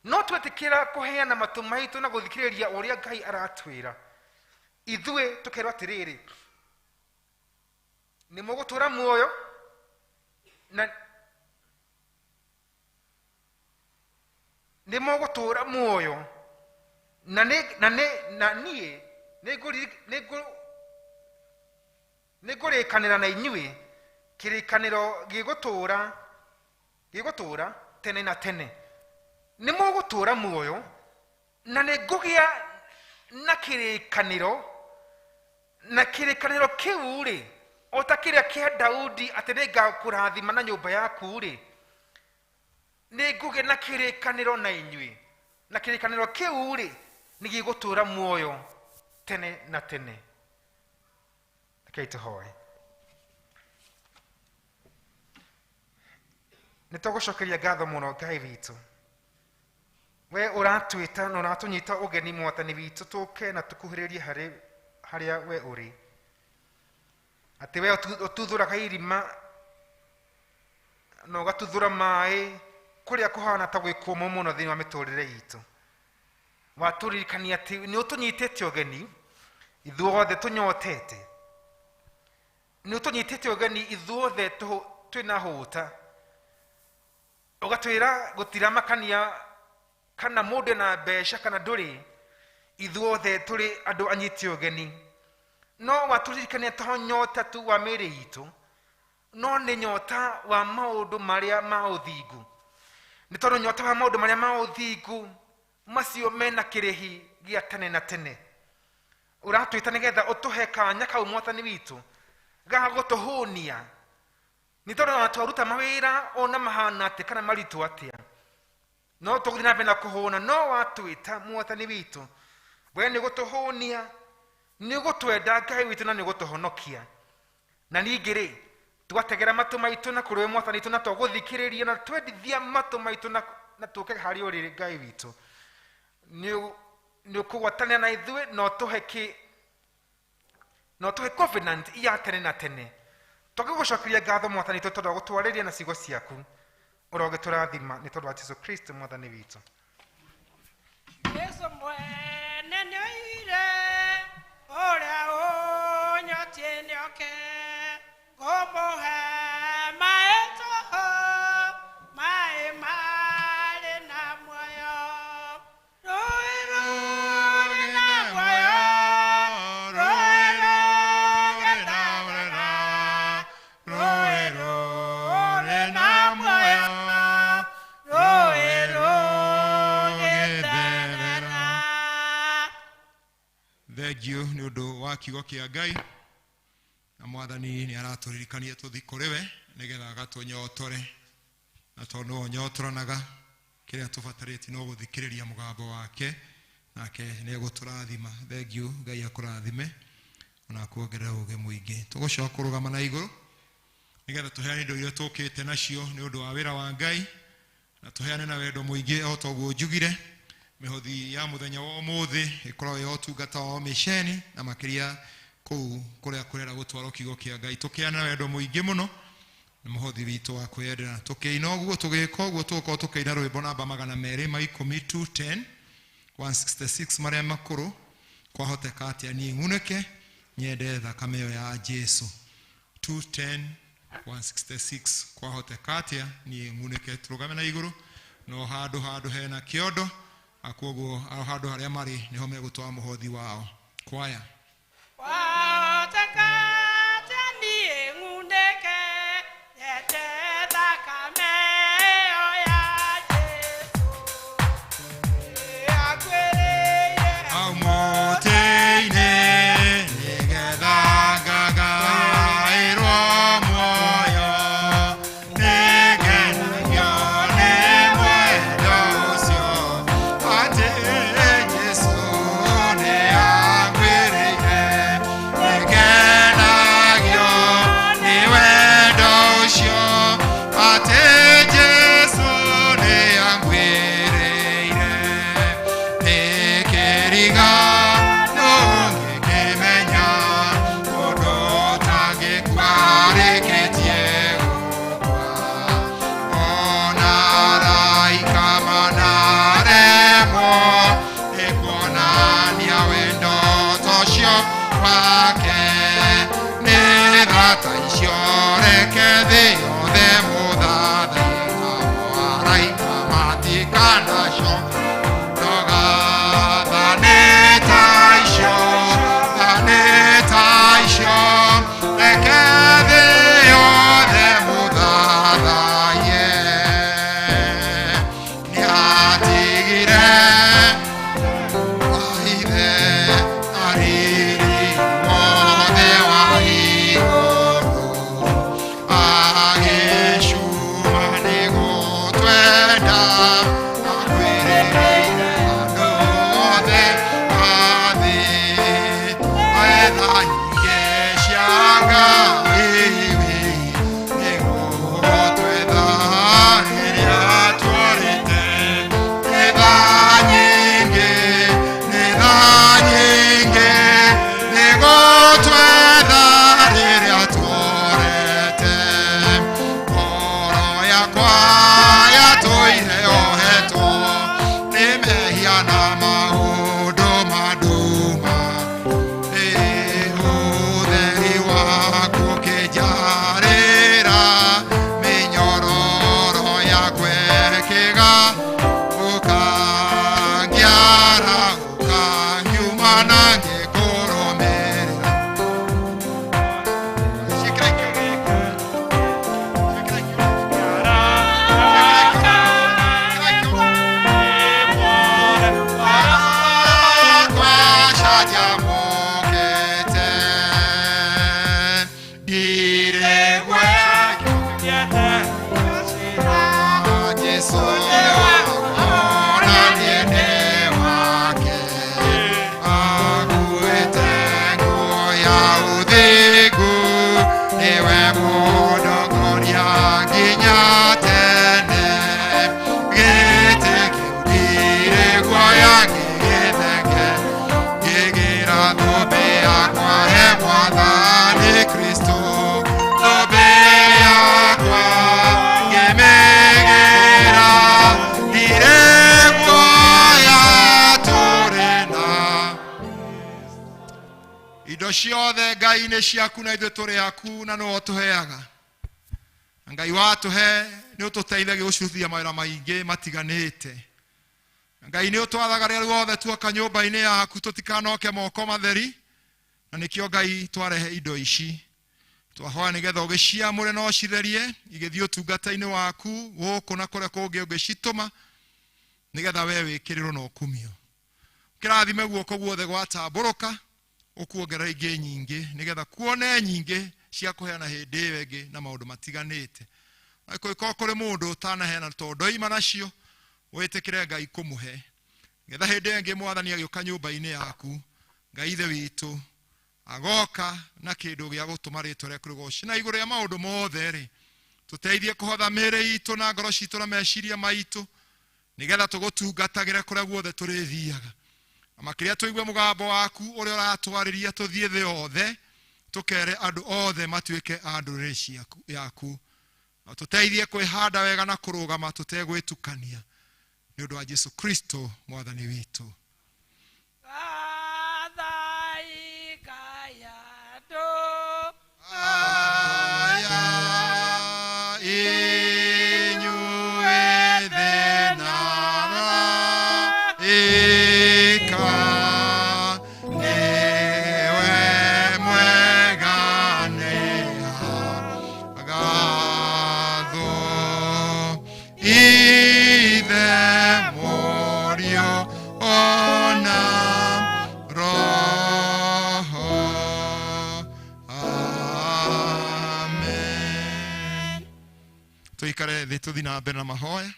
no twetĩkĩra kũheana matũ maitũ na gũthikĩrĩria ũrĩa Ngai aratwĩra. Ithuĩ tũkerwo atĩrĩrĩ, nĩ mũgũtũũra muoyo na nĩ mũgũtũũra muoyo na niĩ nĩngũrĩkanĩra na inyuĩ kĩrĩkanĩro gĩgũtũũra tene na tene. Nĩ mũgũtũũra muoyo na nĩngũgĩa na kĩrĩkanĩro, na kĩrĩkanĩro kĩu rĩ, o ta kĩrĩa kĩa Daudi atĩ nĩngakũrathima na nyũmba yaku rĩ, nĩngũgĩa na kĩrĩkanĩro na inyuĩ, na kĩrĩkanĩro kĩu rĩ nĩ gĩgũtũũra muoyo tene na tene. Rekei tũhoe. Nĩ tũgũcokeria ngatho mũno Ngai witũ, we ũratwĩta na ũratũnyita ũgeni Mwathani witũ, tũke na tũkuhĩrĩrie harĩa we ũrĩ, atĩ we ũtuthũraga irima na ũgatuthũra maĩ kũrĩa kũhana ta gwĩ kũmũ mũno thĩinĩ wa mĩtũrĩre itũ. Watũririkania atĩ nĩ ũtũnyitĩte ũgeni ithuothe tũnyotete, nĩ ũtũnyitĩte ũgeni ithuothe twĩna hũta, ũgatwĩra gũtiramakania Kana mũndũ na mbeca kana ndũrĩ, ithuothe tũrĩ andũ anyiti ũgeni. No watũririkania to nyota tu wa mĩĩrĩ itũ, no nĩ nyota wa maũndũ marĩa ma ũthingu. Nĩ tondũ nyota wa maũndũ marĩa ma ũthingu macio mena kĩrĩhi gĩa tene na tene. Ũratwĩta nĩgetha ũtũhe kanya kau mwathani witũ ga gũtũhũnia. Nĩ tondũ ona twaruta mawĩra ona mahana atĩa kana maritũ atĩa, no tũgũthiĩ na mbere na kũhũna. No watwĩta mwathani witũ, we nĩ gũtũhũnia, nĩ gũtwenda Ngai witũ na nĩ gũtũhonokia. Na ningĩ rĩ, twategera matũ maitũ na kũrĩ we mwathani witũ, na twagũthikĩrĩria na twendithia matũ maitũ na tũke harĩ ũrĩ Ngai witũ, nĩ ũkũgwatanĩra na ithuĩ na ũtũhe kĩ, na ũtũhe covenant ya tene na tene. Twagĩgũcokeria ngatho mwathani witũ tondũ wa gũtwarĩria na ciugo ciaku. Ũrogĩtũrathima nĩ tondũ wa Jesũ Kristo mwathani witũ. Jesũ mwene nĩoire ũrĩa ũnyotie nĩoke ngũmũhe maĩ tũhũ, maĩ marĩ na muoyo. Rũĩ rũrĩ na muoyo, rũĩ rũgĩtherera, rũĩ rũrĩ na muoyo, rũĩ rũgĩtherera. Thengiũ nĩ ũndũ wa kiugo kĩa Ngai. Na mwathani nĩ aratũririkania tũthiĩ kũrĩ we nĩgetha agatũnyotore, na tondũ nĩwe ũnyotoranaga kĩrĩa tũbatarĩtie no gũthikĩrĩria mũgambo wake, nake nĩ egũtũrathima. Thengiũ, Ngai akũrathime ona akuongerere ũũgĩ mũingĩ. Tũgũcoka kũrũgama na igũrũ nĩgetha tũheane indo iria tũkĩte nacio nĩ ũndũ wa wĩra wa Ngai, na tũheane na wendo mũingĩ o ta ũguo njugire. Mĩhothi ya mũthenya wa ũmũthĩ ĩkoragwo ya ũtungata wa mĩceni na makĩria kũu kũrĩa kũrera gũtwarwo kiugo kĩa Ngai. Tũkĩheana na wendo mũingĩ mũno na mũhothi witũ wa kwĩyendera. Tũkĩina ũguo, tũgĩka ũguo, tũgũkorwo tũkĩina rwĩmbo namba magana merĩ ma ikũmi, 210, 166 marĩa makũrũ. Kwahoteka atĩa niĩ ng'unĩke nyende thakame ĩyo ya Jesũ. 210, 166, kwahoteka atĩa niĩ ng'unĩke. Tũrũgame na igũrũ, no handũ handũ hena kĩondo, koguo handũ harĩa marĩ nĩho megũtwara mũhothi wao. Kwaya. Kwahoteka atĩa niĩ ng'unĩke nyende thakame ĩyo ya Jesũ. Ĩakuĩrĩire Hau mũtĩ-inĩ nĩgetha ngagaĩrwo muoyo, nĩngenagio nĩ mwendo ũcio atĩ Jesũ nĩanguĩrĩire. Nĩngenagio nĩ wendo ũcio atĩ Jesũ nĩanguĩrĩire. Nĩkĩriga ndũngĩkĩmenya ũndũ ũtangĩkua arĩkĩtie gũkua. Ona araika manaremwo nĩ kuonania wendo ta ũcio wake. Nĩ thata icio reke thĩ yothe mũthathaiye, nao araika matikanacoka. Reke thĩ yothe mũthathaiye. Nĩatigire wa ithe na riri wothe wa igũrũ, agĩcuma nĩ gũtwenda, akwĩrĩire andũ othe a thĩ. Etha nyingĩ cia Ngai nĩ gũtwetha rĩrĩa tuorĩte. Nĩ tha nyingĩ, nĩ tha nyingĩ, nĩ gũtwetha rĩrĩa tuorĩte. Ngoro yakwa yatũire yohetwo nĩ mehia na maũndũ ma nduma. Ĩ ũtheri waku ũkĩnjarĩra, mĩnyororo yakwa ĩkĩgarũka. Njamũkĩte ndirĩ Jesu ona niĩ ndĩ wake akuĩte nguo ya ũthingu nĩwe mũndongoria nginya tene gĩtĩ kĩu ndirĩ guoya ngĩgĩthenge ngĩgĩra thũmbĩ yakwa he Mwathani Kristo thũmbĩ yakwa ngĩmĩgĩra ndirĩ guoya tũrĩ na indo ciothe Ngai nĩ ciaku na ithuĩ tũrĩ aku na nĩwe ũtũheaga. Na Ngai watũhe nĩ ũtũteithagia gũcirutithia mawĩra maingĩ matiganĩte. Na Ngai nĩ ũtwathaga rĩrĩa ruothe tuoka nyũmba-inĩ yaku tũtikanoke moko matheri, na nĩkĩo Ngai twarehe indo ici. Twahoya nĩgetha ũgĩciamũre na ũcitherie igĩthiĩ ũtungata-inĩ waku gũkũ na kũrĩa kũngĩ ũngĩcitũma nĩgetha we wĩkĩrĩrwo na ũkumio. Kĩrathime guoko guothe gwatambũrũka ũkuongerera ingĩ nyingĩ nĩgetha kuone nyingĩ cia kũheana hĩndĩ ĩyo ĩngĩ na maũndũ matiganĩte. Angĩkorwo kũrĩ mũndũ ũtanaheana tondũ ndoima nacio wĩtĩkĩre Ngai kũmũhe nĩgetha hĩndĩ ĩyo ĩngĩ Mwathani agĩũka nyũmba-inĩ yaku Ngai Ithe witũ agoka na kĩndũ gĩa gũtũma rĩtwa rĩaku rĩgocwo. Na igũrũ rĩa maũndũ mothe rĩ tũteithie kũhotha mĩĩrĩ itũ na ngoro citũ na meciria maitũ nĩgetha tũgũtungatagĩre kũrĩa guothe tũrĩthiaga. Na makĩria tũigue mũgambo waku ũrĩa ũratwarĩria tũthiĩ thĩ yothe tũkere andũ othe matuĩke a ndũrĩrĩ ciaku yaku. Na tũteithie kwĩhanda wega na kũrũgama tũtegwĩtukania nĩ ũndũ wa Jesu Kristo Mwathani witũ. Aya inyuĩ thĩ na araika nĩwe mwega nĩ agathwo Ithe Mũriũ ona Roho. Amen. Tũikare thĩ tũthiĩ na mbere na mahoya.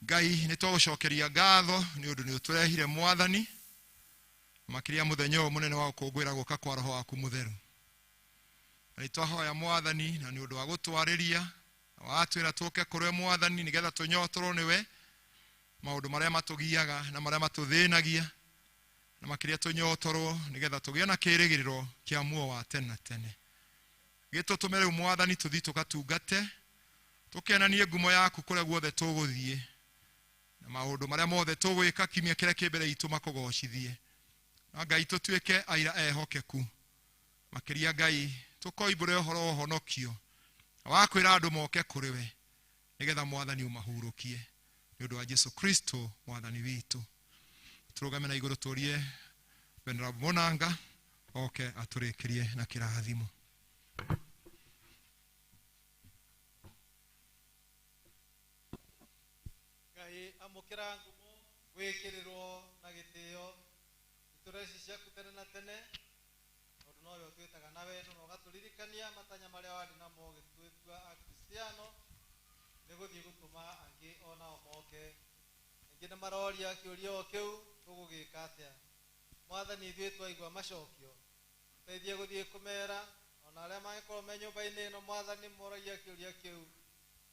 Ngai nĩ twagũcokeria ngatho nĩ ũndũ nĩ ũtũrehire Mwathani makĩria mũthenya ũyũ mũnene wa gũkũngũĩra gũka kwa Roho waku mũtheru. Na nĩ twahoya Mwathani na nĩ ũndũ wa gũtwarĩria na watwĩra tũke kũrĩ we Mwathani nĩgetha tũnyotorwo nĩwe maũndũ marĩa matũgiaga na marĩa matũthĩnagia na makĩria tũnyotorwo nĩgetha tũgĩe na kĩĩrĩgĩrĩro kĩa muoyo wa tene na tene. Gĩtũtũme rĩu Mwathani tũthiĩ tũgatungate tũkenanie ngumo yaku kũrĩa guothe tũgũthiĩ na maũndũ marĩa mothe tũgwĩka kiumia kĩrĩa kĩ mbere itũ makũgocithie. Na Ngai tũtuĩke aira ehokeku makĩria Ngai tũkoimbũre ũhoro wa ũhonokio na wa kwĩra andũ moke kũrĩ we nĩgetha Mwathani ũmahurũkie nĩ ũndũ wa Jesu Kristo Mwathani witũ. Tũrũgame na igũrũ tũrie Venerable Mũnanga oke atũrĩkĩrie na kĩrathimo. Ngai amũkĩra ngumo wĩkĩrĩrwo na gĩtĩo itũra ici ciaku tene na tene tondũ nowe ũtwĩtaga na wendo na ũgatũririkania matanya marĩa warĩ namo ũgĩtũtua akristiano nĩ gũthiĩ gũtũma angĩ onao moke. Aingĩ nĩ maroria kĩũria o kĩu tũgũgĩka atĩa. Mwathani ithuĩ twaigua macokio teithie gũthiĩ kũmera ona arĩa mangĩkorwo me nyũmba-inĩ ĩno Mwathani moragia kĩũria kĩu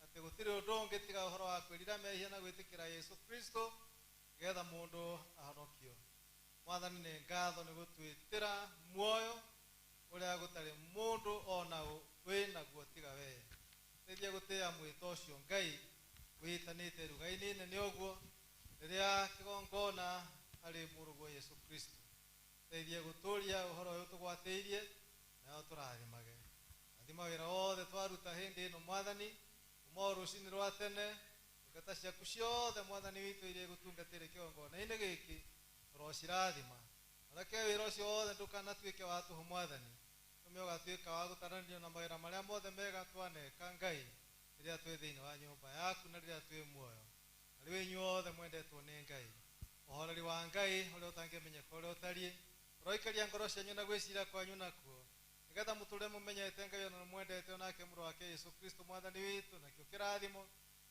atĩ gũtirĩ ũndũ ũngĩ tiga ũhoro wa kwĩrira mehia na gwĩtĩkĩra Yesu Kristo nĩgetha mũndũ ahonokio. Mwathani nĩ ngatho nĩ gũtwĩtĩra muoyo ũrĩa gũtarĩ mũndũ ona ũ wĩ naguo tiga we. Teithia gũtĩĩa mwĩto ũcio Ngai wĩtanĩte ruga-inĩ nene ũguo rĩrĩa kĩgongona harĩ mũrũguo Yesu Kristo. Teithia gũtũria ũhoro ũyũ tũgwatĩirie nayo tũrathimage. Rathima wĩra wothe twaruta hĩndĩ ĩno Mwathani kuma o rũcinĩ rwa tene Ndungata ciaku ciothe Mwathani witũ iria igũtungatĩire kĩgongona-inĩ gĩkĩ, ũrocirathima. Reke wĩra ũcio wothe ndũkanatuĩke wa tũhũ Mwathani, tũme ũgatuĩka wa gũtaranio na mawĩra marĩa mothe mega twaneka Ngai rĩrĩa twĩ thĩinĩ wa nyũmba yaku na rĩrĩa twĩ muoyo. Na rĩu inyuĩ othe mwendetwo nĩ Ngai, ũhoreri wa Ngai ũrĩa ũtangĩmenyeka ũrĩa ũtariĩ, ũroikaria ngoro cianyu na gwĩciria kwanyu nakuo, nĩgetha mũtũre mũmenyete Ngai ona mwendete onake mũrũ wake Yesu Kristo Mwathani witũ, nakĩo kĩrathimo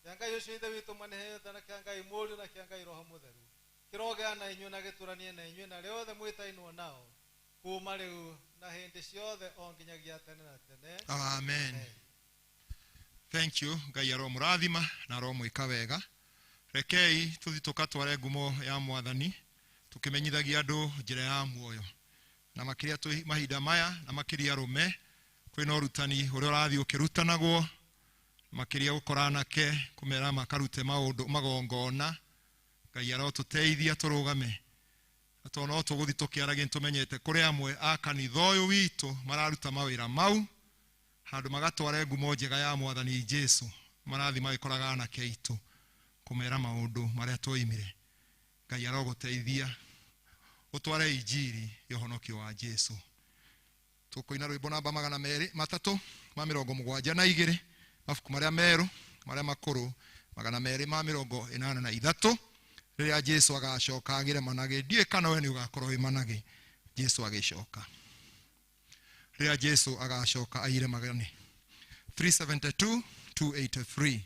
kĩa Ngai ũcio Ithe witũ mwaneheete na kĩa Ngai Mũriũ na kĩa Ngai Roho Mũtheru kĩrogea na inyuĩ na gĩtũranie na inyuĩ na arĩa othe mwĩtainwo nao kuma rĩu na hĩndĩ ciothe o nginyagia tene na tene. Amen. Thank you. Ngai aromũrathima na aromwĩka wega. Rekei tũthi tũkatware ngumo ya Mwathani tũkĩmenyithagia andũ njĩra ya muoyo, na makĩria twĩ mahinda maya, na makĩria arũme, kwĩna ũrutani ũrĩa ũrathiĩ ũkĩrutanagwo, makĩria gũkora anake kũmera makarute maũndũ magongona. Ngai arotũteithia tũrũgame, na tondũ no tũgũthiĩ tũkĩaragia, nĩtũmenyete kũrĩ amwe a kanitha ũyũ witũ mararuta mawĩra mau handũ magatware ngumo njega ya Mwathani Jesu, marathiĩ magĩkoraga anake aitũ kũmera maũndũ marĩa twoimire. Ngai arogũteithia ũtware injiri ya ũhonokio wa Jesu. Tũkũina rwĩmbo namba 272, mabuku marĩa merũ, marĩa makũrũ 283, rĩrĩa Jesu agacoka agĩre managĩ. Ndiũĩ kana we nĩ ũgakorwo wĩ managĩ Jesu agĩcoka, rĩrĩa Jesu agacoka aire magani. 372 283.